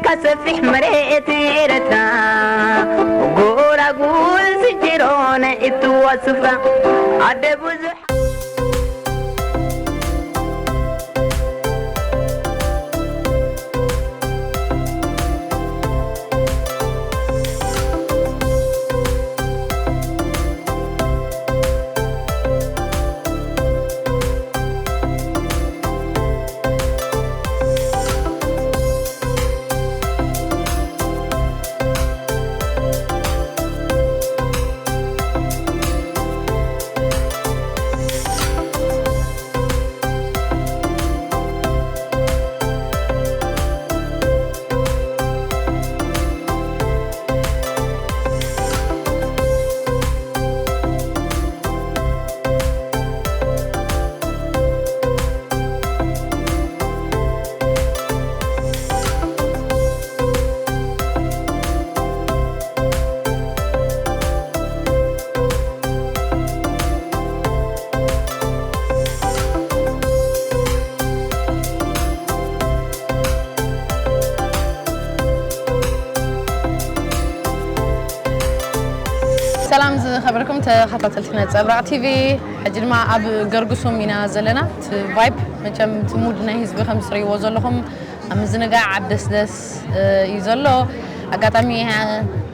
ከሰፊሕ መሬት ኤረትራ፣ ጎራጉር ዝጅሮነ እትዋ ስፍራ፣ ኣደ ብዙሕ ሰላም ዝኸበርኩም ተኸታተልቲ ነጸብራቕ ቲቪ፣ ሕጂ ድማ ኣብ ገርግሱም ኢና ዘለና። እቲ ቫይብ መቸም እቲ ሙድ ናይ ህዝቢ ከም ዝትርእይዎ ዘለኹም ኣብ ምዝንጋዕ ኣብ ደስደስ እዩ ዘሎ። ኣጋጣሚ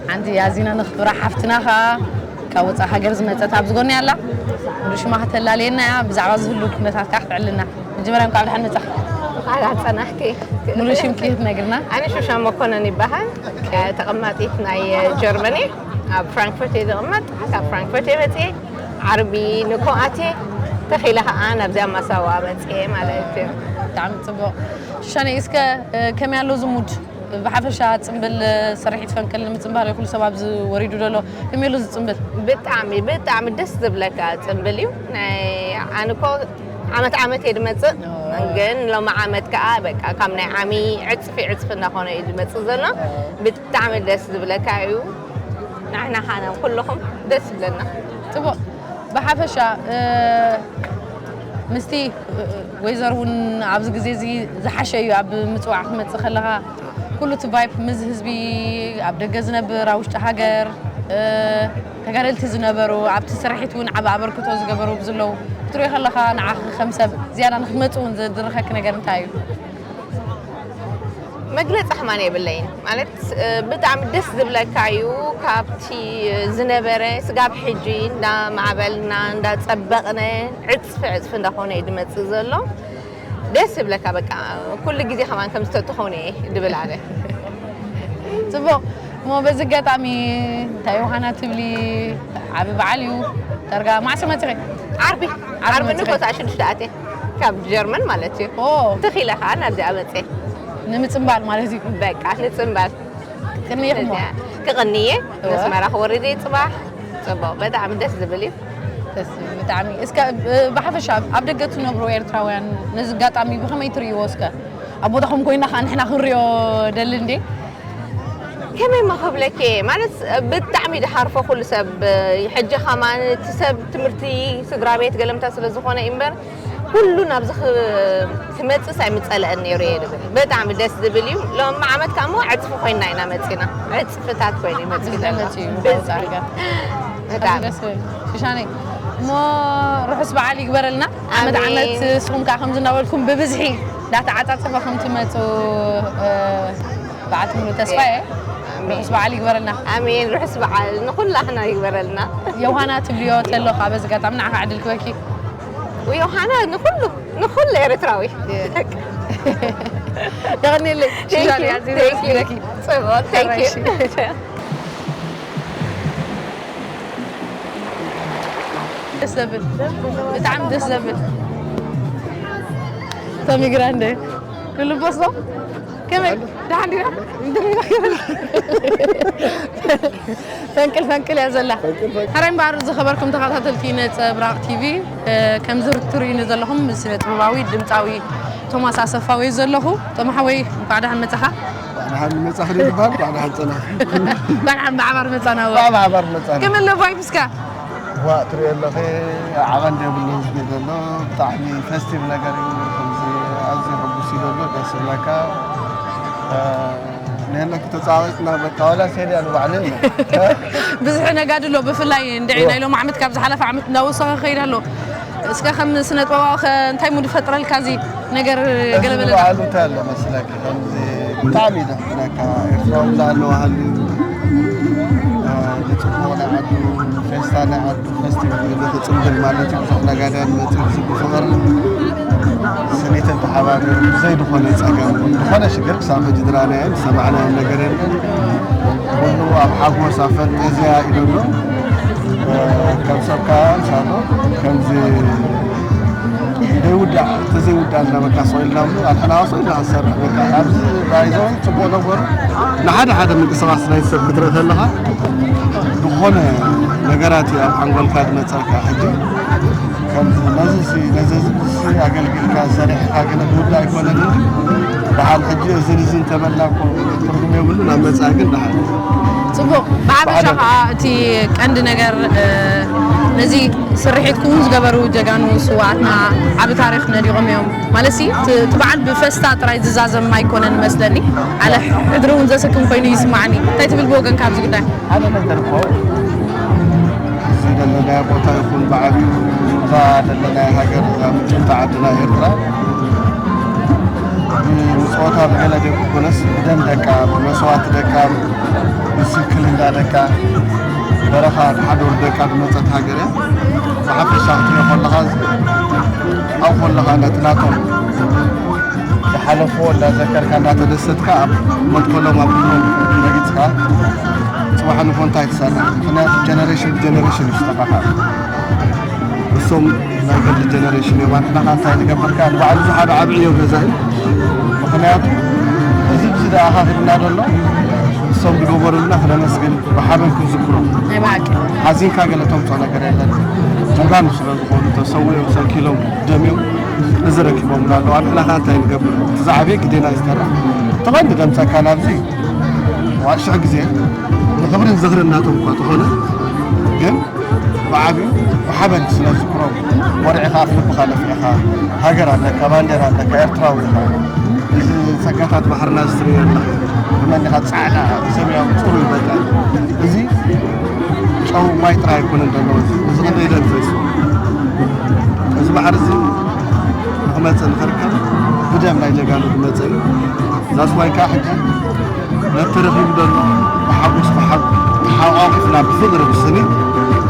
ሓንቲ ኣዚና ነኽብራ ሓፍትና ኸኣ ካብ ወጻኢ ሃገር ዝመጸት ኣብዚ ጎኒ ኣላ። ንሽማ ከተላልየና እያ። ብዛዕባ ዝህሉ ኩነታት ከኣ ክትዕልና። መጀመርያ እንኳዕ ብደሓን መጻኺ። እንኳዕ ደሓን ጸናሕኪ። ሙሉ ሽምኪ ክትነግርና? ኣነ ሹሻ መኮነን ይበሃል። ተቐማጢት ናይ ጀርመን እየ። ኣብ ፍራንክፈርት እየ ዝቕመጥ። ካብ ፍራንክፈርት እየ መጽየ። ዓርቢ ንኮ ኣትየ። ተኺለ ከኣ ናብዚኣ ማሳዋ መጽየ ማለት እዩ። ብጣዕሚ ጽቡቕ። ሹሻነይ፣ እስከ፣ እ፣ ከመይ ኣሎ ዝሙድ? ብሓፈሻ ጽምብል፣ እ፣ ስርሒት ፈንቅል ንምጽንባር እዩ ኩሉ ሰብ ኣብዚ ወሪዱ ዘሎ። ከመይ ኣሎ ዝጽምብል? ብጣዕሚ፣ ብጣዕሚ ደስ ዝብለካ ጽምብል እዩ። ናይ ኣነ እኮ ዓመት ዓመት እየ ዝመጽእ። ኦ። ግን ሎሚ ዓመት ከኣ በቃ ካብ ናይ ዓሚ ዕጽፊ ዕጽፊ እናኾነ እዩ ዝመጽእ ዘሎ። ኦ። ብጣዕሚ ደስ ዝብለካ እዩ። ንሕና ኻነ ኩልኹም ደስ ይብለና። ጽቡቕ። ብሓፈሻ፣ እ፣ ምስቲ፣ እ፣ ወይዘር እውን ኣብዚ ግዜ እዚ ዝሓሸ እዩ ኣብ ምጽዋዕ ክትመጽእ ከለኻ። ኩሉ እቲ ቫይብ ምስ ህዝቢ ኣብ ደገ ዝነብር፣ ኣብ ውሽጢ ሃገር፣ እ፣ ተጋደልቲ ዝነበሩ፣ ኣብቲ ስርሒት እውን ዓቢ ኣበርክቶ ዝገበሩ ብዝለዉ ክትሪኦ ከለኻ ንዓኺ ከም ሰብ ዝያዳ ንክትመጽእ እውን ዘድርኸኪ ነገር እንታይ እዩ? መግለጺ ከማን የብለይን። ማለት፣ እ፣ ብጣዕሚ ደስ ዝብለካ እዩ። ካብቲ ዝነበረ ስጋብ ሕጂ እንዳማዕበልና፣ እንዳጸበቕነ፣ ዕጽፊ ዕጽፊ እንዳኾነ እዩ ዝመጽእ ዘሎ። ደስ ዝብለካ በቃ፣ ኩሉ ግዜ ከማን ከምዚ ተትኾኑ እየ ድብል ኣነ። ጽቡቕ። እሞ በዚ ኣጋጣሚ እንታይ ዮሃና ትብሊ? ዓቢ በዓል እዩ። ዳርጋ መዓስ መጺኺ? ዓርቢ። ዓርቢ ዓርቢ መጺኺ። ንግሆ ሰዓት ሽዱሽተ ኣትየ። ካብ ጀርመን ማለት እዩ። ኦ። ትኺለ ከኣ ናብዚኣ መጽየ። ንምጽንባል ማለት እዩ። በቃ፣ ንጽንባል። ቅንይኽ እሞ። እዚኣ ክቕንየ፣ እወ። ነስመራ ክወርድ እየ ጽባሕ። ጽቡቕ፣ በጣዕሚ ደስ ዝብል እዩ። ደስ ዝብል፣ ብጣዕሚ። እስከ፣ ብ-፣ ብሓፈሻ ኣብ ደገ ትነብሩ ኤርትራውያን ነዚ ኣጋጣሚ ብኸመይ ትርእይዎ እስከ? ኣብ ቦታኹም ኮይና ከኣ ንሕና ክንሪኦ ደሊ እንዴ? ከመይ እሞ ክብለኪ እየ? ማለት ብጣዕሚ ድሓርፎ ኩሉ ሰብ፣ ሕጂ ከማን እቲ ሰብ ትምህርቲ፣ ስድራ ቤት፣ ገለምታ ስለ ዝኾነ እዩ እምበር፣ ኩሉ ናብዚ ክ-፣ ክመጽእስ ኣይምጸለአን ነይሩ እየ ዝብል። ብጣዕሚ ደስ ዝብል እዩ። ሎሚ ዓመት ከኣ እሞ ዕጽፊ ኮይና ኢና መጺና። ዕጽፍታት ኮይኑ እዩ መጺኡ ዘሎ። ብዝሒ መጺኡ እዩ ብዝሒ። ዳርጋ። በጣም። ኣዝዩ ደስ ዝብል። ሽሻነይ፣ እሞ ርሑስ በዓል ይግበረልና። ዓመት ኣሜን። ዓመት ንስኹም ከኣ ከምዚ እናበልኩም ብብዝሒ እንዳተዓጻጸፈ ከም ትመጹ፣ እ፣ በዓልቲ ሙሉ ተስፋ እየ። ኣሜን። ርሑስ በዓል ይግበረልና። ኣሜን። ርሑስ በዓል ንኹላህና ይግበረልና። ዮሃና ትብልዮ ተሎ ከኣ በዚ ኣጋጣሚ ንዓኻ ዕድል ክበኪ። ዮሃና ንኹሉ፣ ንኹሉ ኤርትራዊ። የቐንየለይ። Thank ሽሻነይ፣ you. ኣዝየ Thank you. ዘመስግነኪ። ጽቡቕ። Thank you. ሕራይ። ደስ ዘብል፣ ብጣዕሚ ደስ ዘብል። ቶሚ ግራንደ፣ ሉሉ ቦስቶ፣ ከመይ? ደሓን ዲና? ፈንቅል ፈንቅል እያ ዘላ። ፈንቅል ፈንቅል። ሕራይ እምበኣር ዝኸበርኩም ተኸታተልቲ ነጸብራቕ ቲቪ፣ እ፣ ከምዚ ትርእዩኒ ዘለኹም ስነ ጥበባዊ ድምጻዊ ቶማስ ኣሰፋ ወይ ዘለኹ። ቶማ ሓወይ፣ እንኳዕ ደሓን መጻኻ። እንኳዕ ደሓን መጻኺ ዶ ይበሃል? እንኳዕ ደሓን ጸናኺ። እንኳዕ ደሓን ብሓባር መጻና። እንኳዕ ብሓባር መጻና። ከመይ ኣሎ ቫይብስካ? ዋእ፣ ትሪኦ ኣለኺ፣ ዓቐን ዘይብሉ ህዝቢ ዘሎ፣ ብጣዕሚ ፈስቲቭ ነገር እዩ። ከምዚ ኣዝዩ ሕጉስ እዩ ዘሎ፣ ደስ ይብለካ። እ፣ ንሕና ክተጻወትና በቃ ዋላ ሴድያ ንባዕልና። ብዙሕ ነጋዲ ኣሎ፣ ብፍላይ እንድዒ ናይ ሎም ዓመት ካብ ዝሓለፈ ዓመት እንዳወሰኸ ከይድ ኣሎ። እስከ ከም ስነ ጥበባዊ ከ እንታይ ሙድ ፈጥረልካ እዚ ነገር? ገለ በለና። ባህሉ እንታይ ኣሎ መስለካ? ከምዚ ብጣዕሚ እዩ ደስ ዝብለካ። ኤርትራዊ ብዛዕባ ባህሉ፣ እ፣ ንጽቡቕ ናይ ዓዱ፣ ፌስታ ናይ ዓዱ፣ ፈስቲቫል ንኽጽንብል ማለት እዩ። ብዙሕ ነጋድያን መጺኡ፣ እዚ ብፍቕርን ስኒትን ተሓባቢሩ ብዘይ ዝኾነ ጸገም፣ ዝኾነ ሽግር ክሳብ ሕጂ ዝረኣናዮን ዝሰማዕናዮን ነገር የለን። ኩሉ ኣብ ሓጎስ፣ ኣብ ፈንጠዝያ እዩ ዘሎ። እ፣ ከም ሰብ ከኣ ምሳቶ ከምዚ ዘይውዳእ፣ ተዘይውዳእ እንዳበልካ ስቕ ኢልና እሞ፣ ኣንሕና ስቕ ኢልና ክንሰርሕ በቃ። ኣብዚ ባይዘው ጽቡቕ ነገሩ ንሓደ ሓደ ምንቅስቓስ ናይ ሰብ ክትርኢ ከለኻ ዝኾነ ነገራት እዩ ኣብ ሓንጎልካ ዝመጸልካ። ሕጂ ከምዚ ነዚ ሲ-፣ ነዚ ህዝቢ ሲ ኣገልጊልካ ሰሪሕካ ገለ ዝውዳእ ኣይኮነን እንጂ፣ ደሓን ሕጂ እዝን እዝን ተበልና እኮ ትርጉም የብሉን። ኣብ መጻኢ ግን ደሓን። ጽቡቕ። ብሓፈሻ ብሓደ ከዓ እቲ ቀንዲ ነገር፣ እ፣ ነዚ ስርሒትኩም ዝገበሩ ጀጋኑ ስውኣትና ዓቢ ታሪኽ ነዲቖም እዮም። ማለት ሲ፣ እቲ፣ እቲ በዓል ብፈስታ ጥራይ ዝዛዘም ኣይኮነን መስለኒ። ኣለ ሕድሪ እውን ዘሰክም ኮይኑ ይስማዓኒ። እንታይ ትብል ብወገንካ ኣብዚ ጉዳይ? ሓደ ነገር እኮ እዚ ዘለናዮ ቦታ ይኹን ብዓቢኡ እዛ ዘለናዮ ሃገር፣ እዛ ምጭውቲ ዓድና ኤርትራ፣ ብመጽዋዕታ ብገለ ዘይኮነስ ብደም ደቃ፣ ብመስዋእቲ ደቃ፣ ብስንክልና ደቃ፣ በረኻ ድሓደሩ ደቃ ዝመጸት ሃገር እያ። ብሓፈሻ ክትሪኦ ከለኻ፣ ኣብኡ ከለኻ ነቲ ናቶም ዝሓለፍዎ እንዳዘከርካ፣ እንዳተደሰትካ፣ ኣብ መንኮሎም ኣብ ልቦም ረጊጽካ፣ ጽባሕ ንግሆ እንታይ ትሰርሕ? ምኽንያቱ ጀነሬሽን ብጀነሬሽን እዩ ዝተኻኻእ። እሶም ናይ ገድሊ ጀነሬሽን እዮም። ኣንሕና ኸኣ እንታይ ንገብር ከኣ ንባዕሉ ዝሓደ ዓቢ ዕዮ ገዛ እዩ። ምኽንያቱ እዚ ብዚ ደኣ ኣኻኺብና ዘሎ እሶም ዝገበሩልና ክነመስግን ብሓበን ክንዝክሮም። ናይ ብሓቂ። ሓዚንካ ገለ ተምጽኦ ነገር የለን። ጀጋኑ ስለ ዝኾኑ ተሰዊኦም፣ ሰንኪሎም፣ ደምዮም እዚ ረኪቦምና ኣለዉ። ኣንሕና ኸኣ እንታይ ንገብር? እቲ ዝዓበየ ግዴና እዩ ዝተረፍ። እቲ ቐንዲ ደምጸካ ናብዚ ዋላ ሽሕ ግዜ ንኽብርን ዝኽርን ናቶም እኳ ተኾነ፣ ግን ብዓቢኡ ብሓበን ስለ ዝዝክሮም፣ ወርዒኻ ኣብ ልብኻ ነፊዕኻ፣ ሃገር ኣለካ፣ ባንዴራ ኣለካ፣ ኤርትራዊ ኢኻ። እዚ ጸጋታት ባሕርና እዚ ትርእዮ ኣለኻ፣ ብመን ኢኻ ጻዕዳ፣ ሰማያዊ፣ ጽሩይ በቃ። እዚ ጨው ማይ ጥራይ ኣይኮነን ዘለዎ፣ እዚ ክንደይ ደም ፈሲሱ። እዚ ባሕሪ እዚ ንኽመጽእ ንኽርከብ ብደም ናይ ጀጋኑ ዝመጸ እዩ። ዛስዋይ ከኣ ሕጂ ነቲ ረኺቡ ዘሎ ብሓጎስ ብሓብ ተሓቋቂፍና ብፍቕሪ ብስኒት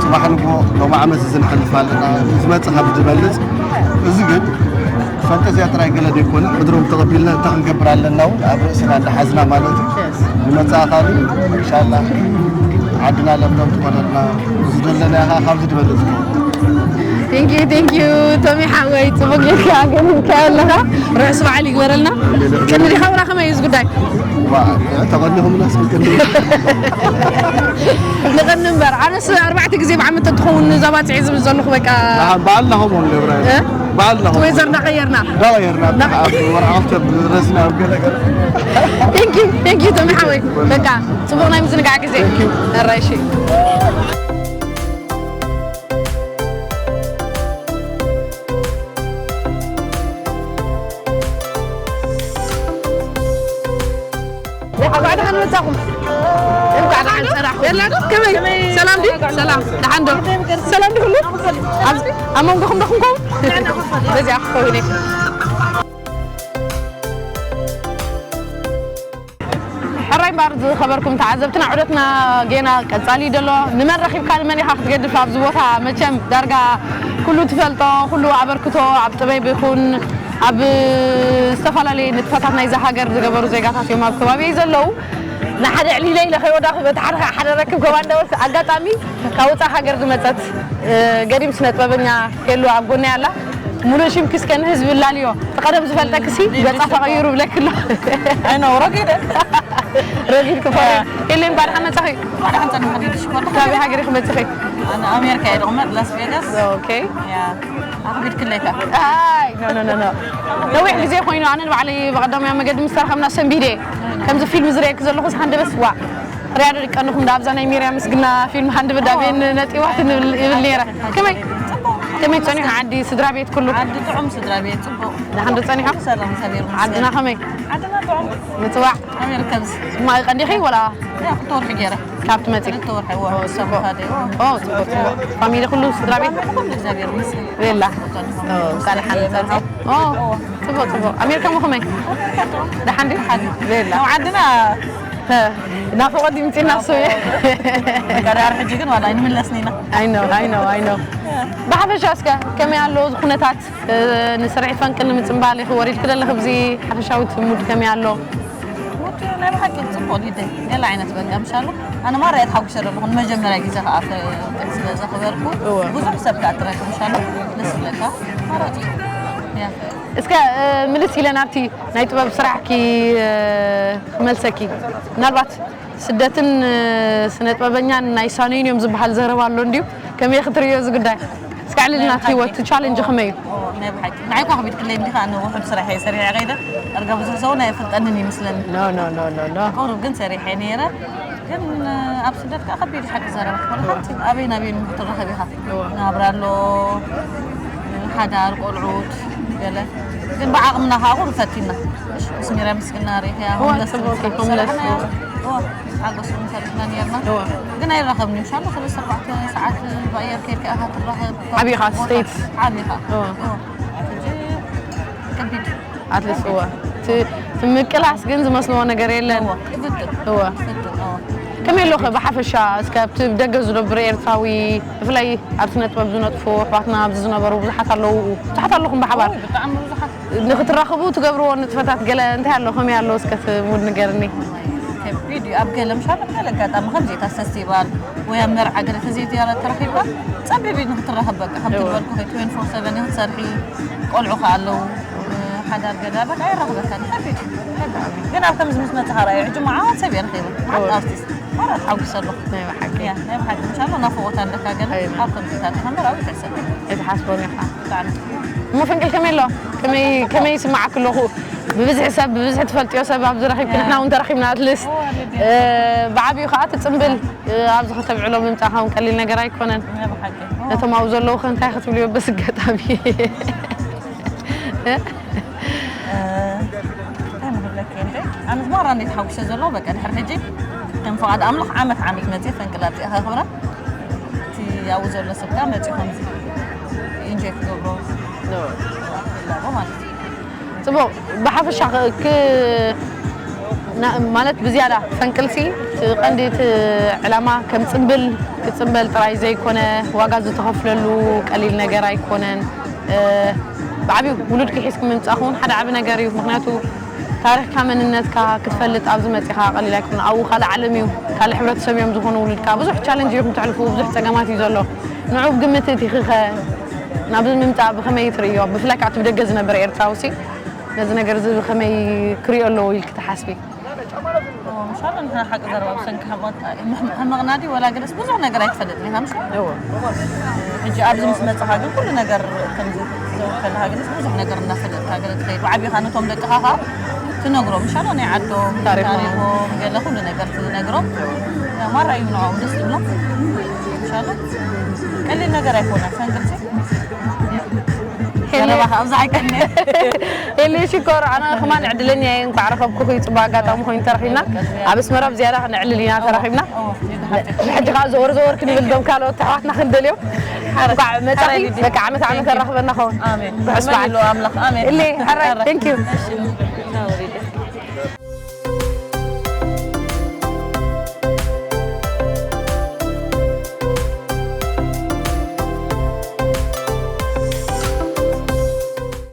ጽባሕ ንግሆ ሎም ዓመት እዚ ንሕልፍ ኣለና። ዝመጽእ ካብ ዝበልጽ፣ እዚ ግን ፈንጠዝያ ጥራይ ገለ ዘይኮነ፣ ሕድሮም ተቐቢልና እንታይ ክንገብር ኣለና እውን ኣብ ርእስና እንዳሓዝና ማለት እዩ። ንመጻኢ ካልእ ኢንሻላህ ዓድና ለምለም ትኾነልና። እዚ ዘለና ኢኻ ካብዚ ዝበልጽ። Thank you, thank you ቶሚ ሓወይ፣ ጽቡቅ ጌርካ ኣገኒንካዮ ኣለኻ። ርሑስ በዓል ይግበረልና። ቅድሚ ዲኻ ወላ ከመይ እዩ እዚ ጉዳይ? ዋ፣ ተቐኒኹምና እስኪ ቅድሚ። ንቐኒ እምበር፣ ኣነስ ኣርባዕተ ግዜ ብዓመት ተትኸውን እዛ ባጽዕ ዝብል ዘለኹ በቃ። ኣሃ፣ በዓልና ከምኡ ንገብራ። እ? በዓልና እቲ ከምኡ። ወይዘር እንዳቐየርና። እንዳቐየርና፣ እንዳቐ- ኣብ ወርሒ ክልተ ረስና ኣብ ገለ ገለ። Thank you, thank you ቶሚ ሓወይ። በቃ፣ ጽቡቕ ናይ ምዝንጋዕ ግዜ። Thank you። ኣራይ፣ እሺ። እንኳዕ ደሓን መጻኹም። እንኳዕ ደሓን ጸናሕኩም። የላ ዶ? ከመይ? ሰላም ድዩ? ሰላም። ደሓን ዶ? ሰላም ድዩ ኩሉ? ኣብዚ ኣብ መንጎኹም ዶ ክንከውን? በዚኣ ክኸውን እየ። ሕራይ እምበኣር ዝኸበርኩም ተዓዘብትና፣ ዑደትና ጌና ቀጻሊ እዩ ዘሎ። ንመን ረኺብካ ንመን ኢኻ ክትገድፍ ኣብዚ ቦታ? መቸም ዳርጋ ኩሉ ትፈልጦ፣ ኩሉ ኣበርክቶ ኣብ ጥበብ ይኹን ኣብ ዝተፈላለየ ንጥፈታት ናይዛ ሃገር ዝገበሩ ዜጋታት እዮም ኣብ ከባቢየይ ዘለዉ። ንሓደ ዕሊለ ኢለ ከይወዳኹ በቲ ሓደ ሓደ ረክብ ገባ እንዳበልኩ፣ ኣጋጣሚ ካብ ወጻኢ ሃገር ዝመጸት፣ እ፣ ገዲም ስነ ጥበበኛ ሄሉ ኣብ ጎነይ ኣላ። ሙሉእ ሽምኪ እስከ ንህዝቢ ላልዮ። እቲ ቀደም ዝፈልጠክሲ ገጻ ተቐይሩ ብለኪ ኣሎ። ኣይ ኖ፣ ረጊደ። ረጊድ ክፈሪ። ያ። ሄሉ እንኳዕ ደሓን መጻኺ። እንኳዕ ደሓን ጸናሕኪ፣ ሽኮር። ካበይ ሃገር ኢኺ መጺኺ? ኣነ ኣሜሪካ እየ ዝቕመጥ፣ ላስ ቬጋስ። ኦኬ። ያ። ኣኽቢድክለይ ከ? ኣይ፣ ኖ፣ ኖ፣ ኖ፣ ኖ። ነዊሕ ግዜ ኮይኑ፣ ኣነ ንባዕለይ ብቐዳማይ መገዲ ምስ ተራኸብና ሰንቢደ። ከምዚ ፊልም ዝርእየኪ ዘለኹ፣ እዚ ሃንደበስ፣ ዋ። ሪያ ዶ ደቀንኹም፣ ዳ ኣብዛ ናይ ሜርያ ምስግና ፊልም ሃንደበት ዳ ቤን ነጢዋት ንብል፣ ይብል ነይረ። ከመይ? ከመይ ጸኒሑ ዓዲ፣ ስድራ ቤት ኩሉ? ዓዲ ጥዑም፣ ስድራ ቤት ጽቡቕ። ደሓን ዶ ጸኒሖም? ሰላም፣ ሰላም። ዓድና ከመይ? ዓድና ጥዑም። ምጽዋዕ? ኣሜሪካ ምስ- ማይ ቀንዲኺ ወላ? ያ፣ ክልተ ወርሒ ገይረ። ካብ ትመጺ? ክልተ ወርሒ፣ እወ፣ ኦ፣ ጽቡቕ። ሰሙን ሓደ፣ እወ። ኦ፣ ጽቡቕ፣ ጽቡቕ። ፋሚሊ ኩሉ፣ ስድራ ቤት? ኩሉ እግዚኣብሔር ይመስገን። ቤላ? ኦ፣ እንኳን ደሓን መጻእኩም። ኦ፣ ጽቡቕ፣ ጽቡቕ። ኣሜሪካ እሞ ከመይ? ኣሜሪካ ጥዑም። ደሓን ድዩ? ደሓን። ቤላ? ኣብ ዓድና ሀ፣ ናፍቖት ይምጽእና እሱ እዩ። በቃ፣ ዳር ሕጂ ግን ዋላ ኣይንምለስን ኢና። ኣይ ኖ፣ ኣይ ኖ፣ ኣይ ኖ። ብሓፈሻ እስከ ከመይ ኣሎ እዚ ኩነታት? እ፣ ንስራሕ ፈንቅል ንምጽንባል ኢኺ ወሪድኪ ዘለኺ፣ ኣብዚ ሓፈሻዊ እቲ ሙድ ከመይ ኣሎ? ሙድ ናይ ብሓቂ ጽቡቕ ሊደይ፣ ገለ ዓይነት በቃ፣ ምሻሉ። ኣነ ማራ እየ ተሓጒሰ ዘለኹ፣ ንመጀመርያ ግዜ ከኣ ፈንቅል ስለ ዘኽበርኩ፣ እወ። ብዙሕ ሰብ ከኣ ትረክብ፣ ምሻሉ። ደስ ይብለካ፣ ማራ ጽቡቕ። ያ። እስከ፣ እ፣ ምልስ ኢለ ናብቲ ናይ ጥበብ ስራሕኪ፣ እ፣ ክመልሰኪ። ምናልባት ስደትን፣ እ፣ ስነ ጥበበኛን ናይ ሳነይን እዮም ዝበሃል ዘረባ ኣሎ እንድዩ። ከመይ ክትርእዮ እዚ ጉዳይ? እስከ ኣዕልልና ናይ እቲ ህይወት፣ ብሓቂ። እቲ ቻለንጅ ከመይ እዩ? ኦ፣ ናይ ብሓቂ። ንዓይ እኳ ከቢድክለይ እንዲኻ፣ ኣነ ውሑድ ስራሕ እየ ሰሪሐ ከይደ። ዳርጋ ብዙሕ ሰው ናይ ፍልጠንን ይመስለኒ። ኖ፣ ኖ፣ ኖ፣ ኖ፣ ኖ። ቁሩብ ግን ሰሪሐ ነይረ። ግን፣ እ፣ ኣብ ስደት ከኣ ከቢድ ሓቂ ዘረባ ክኾነካ፣ ኣበይ ናበይ ክትራኸብ ኢኻ? እወ። ናብራ ኣሎ፣ ሓዳር፣ ቆልዑት፣ ገለ። ግን ብዓቕምና ከኣ ቁሩብ ፈቲና። እሺ፣ ኣስሚራ ምስግና ርኢኽያ፣ እወ፣ ሆምለስ ጽቡቕ፣ ትመስል ሆምለስ፣ ሰሪሕና። እወ። እወ፣ ሓጎስ እውን ሰሪሕና ነይርና። እወ። ግን ኣይራኸብን፣ ኢንሻላህ፣ ሰለስተ ኣርባዕተ ሰዓት ብኣየር ከይድካ ኢኻ ትራኸብ። ዓብይኻ፣ ቦታ ስቴትስ። ዓብይኻ። እወ። እወ። ሕጂ ከቢድ። ኣትሊስት እወ። እቲ፣ እቲ ምቅላስ ግን ዝመስልዎ ነገር የለን። እወ፣ ትፍትን። እወ። ትፍትን፣ እወ። ከመይ ኣሎ ኸ ብሓፈሻ እስከ ኣብቲ ብደገ ዝነብር ኤርትራዊ፣ ብፍላይ ኣብ ስነ ጥበብ ዝነጥፉ ኣሕዋትና ኣብዚ ዝነበሩ ብዙሓት ኣለዉ። ብዙሓት ኣለኹም ብሓባር። ኦይ፣ ብጣዕሚ ብዙሓት። ንክትራኸቡ ትገብርዎ ንጥፈታት ገለ እንታይ ኣሎ? ከመይ ኣሎ? እስከ እቲ ሙድ ንገርኒ። ከቢድ እዩ። ኣብ ገለ ምሻ ገለ ኣጋጣሚ ከምዚ እታ ፈስቲቫል ወይ ኣብ መርዓ ገለ ተዘይትያለ ተረኺብካ ጸቢብ እዩ ንክትራኸብ በቃ። ከምቲ እወ። ዝበልኩ ኸ ትዌንቲ ፎር ሰቨን እዩ ክትሰርሒ፣ ቆልዑ ከ ኣለዉ። ሓዳር ገዛ በቃ የራኽበካ ከቢድ። ግን ኣብ ከምዚ ምስ መጽኻ ራእዩ ሕጂ መዓት ሰብ እየ ረኺበ። መዓት እወ። ኣርቲስት። ማራ ተሓጒሰ ኣለኹ። ናይ ብሓቂ። ያ፣ ናይ ብሓቂ። ኢንሻላህ ናፍቖት ኣለካ ገለ። ኣይነ። ኣብ ከምዚታት ኢኻ መራዊ ተሰብ። ኣይትሓስቦን ኢኻ። ብጣዕሚ። እሞ ፈንቅል ከመይ ኣሎ? ከመይ፣ ከመይ ይስምዓኪ ኣለኹ? ብብዝሒ ሰብ፣ ብብዝሒ ትፈልጥዮ ሰብ ኣብዚ ረኺብኪ፣ ያ። ንሕና እውን ተረኺብና ኣትሊስት። እወ፣ ኣቤት። እ፣ ብዓቢኡ ከዓ እቲ ጽምብል፣ እ፣ ኣብዚ ከተብዕሎ ምምጻእኻ እውን ቀሊል ነገር ኣይኮነን። ናይ ብሓቂ። እወ። ነቶም ኣብኡ ዘለዉ ከ እንታይ ክትብልዮ በዚ ኣጋጣሚ? እ፣ እንታይ ምኽብለኪ እንዴ? ኣነስ ማራ እንዴት ሓጒሰ ዘለኹ፣ በቃ ድሕሪ ሕጂ ከም ፍቓድ ኣምላኽ ዓመት ዓመት መጽየ ፈንቅል ኣብዚኣ ከኽብራ። እቲ ኣብኡ ዘሎ ሰብ ከኣ መጽዩ ከምዚ ኢንጆይ ክገብሮ ኖ። ኣለዎ ማለት እዩ። ጽቡቕ፣ ብሓፈሻ ክ-፣ ክ-፣ ና-፣ ማለት ብዝያዳ ፈንቅልሲ እቲ ቀንዲ እቲ ዕላማ ከም ጽምብል ክጽምበል ጥራይ ዘይኮነ፣ ዋጋ ዝተኸፍለሉ ቀሊል ነገር ኣይኮነን። እ፣ ብዓቢኡ ውሉድኪ ሒዝኪ ምምጻእኪ እውን ሓደ ዓቢ ነገር እዩ። ምኽንያቱ ታሪኽካ፣ መንነትካ ክትፈልጥ ኣብዚ መጺኻ ቀሊል ኣይኮነን። ኣብኡ ካልእ ዓለም እዩ፣ ካልእ ሕብረተሰብ እዮም ዝኾኑ ውሉድካ። ብዙሕ ቻለንጅ ኢኹም ተሕልፉ፣ ብዙሕ ጸገማት እዩ ዘሎ። ንዑ ብግምት እቲኺኸ ናብዚ ምምጻእ ብኸመይ ትርእዮ? ብፍላይ ከዓ እቲ ብደገ ዝነብር ኤርትራውሲ ነዚ ነገር እዚ ብኸመይ ክርእዮ ኣለዎ ኢልኪ ትሓስቢ? ምሻሎ ንሕና ሓቂ ዘረባ ብሰንኪ ሕመቕ-፣ ሕመቕና ድዩ ወላ ገለስ ብዙሕ ነገር ኣይትፈልጥን ኢኻ፣ ምሽ? እወ። ሕጂ ኣብዚ ምስ መጻኻ ግን ኩሉ ነገር ከምዚ ዘውከልካ ግንስ ብዙሕ ነገር እናፈለጥካ ገለ ትኸይድ። ብዓቢኻ ነቶም ደቅኻ ኸኣ ትነግሮም፣ ምሻሎ ናይ ዓዶም፣ ታሪኾም። ታሪኾም፣ ገለ ኩሉ ነገር ትነግሮም። ያ ማራ እዩ ንዕኦም ደስ ዝብሎም። ምሻሎ ቀሊል ነገር ኣይኮነን፣ ፈንቅልሲ። ሄሊ። ዘረባኻ ኣብዛ ኣይቀንየ። ሄሊ ሽኮር፣ ኣነ ከማን ዕድለኛ እየ፣ እንኳዕ ረኸብኩኺ፣ ጽቡቕ ኣጋጣሚ ኮይኑ ተረኺብና። ኣብ ኣስመራ ብዝያዳ ክነዕልል ኢና ተረኺብና። እወ፣ እወ፣ ይድሓር። ንሕጂ ከኣ ዘወር ዘወር ክንብል ዶም ካልኦት ኣሕዋትና ክንደልዮም። ሓረ-፣ እንኳዕ መጻኺ፣ ሓረ ሊዲ። በቃ ዓመት ዓመት Thank you። ኣራኽበና ኸውን። ኣሜን። ርሑስ በዓል። ኣሜን ኢሉ ኣምላኽ፣ ኣሜን። ኢሊ፣ ሓራይ፣ ሓረ። Thank you። እሺ፣ ቻው ሊዲ።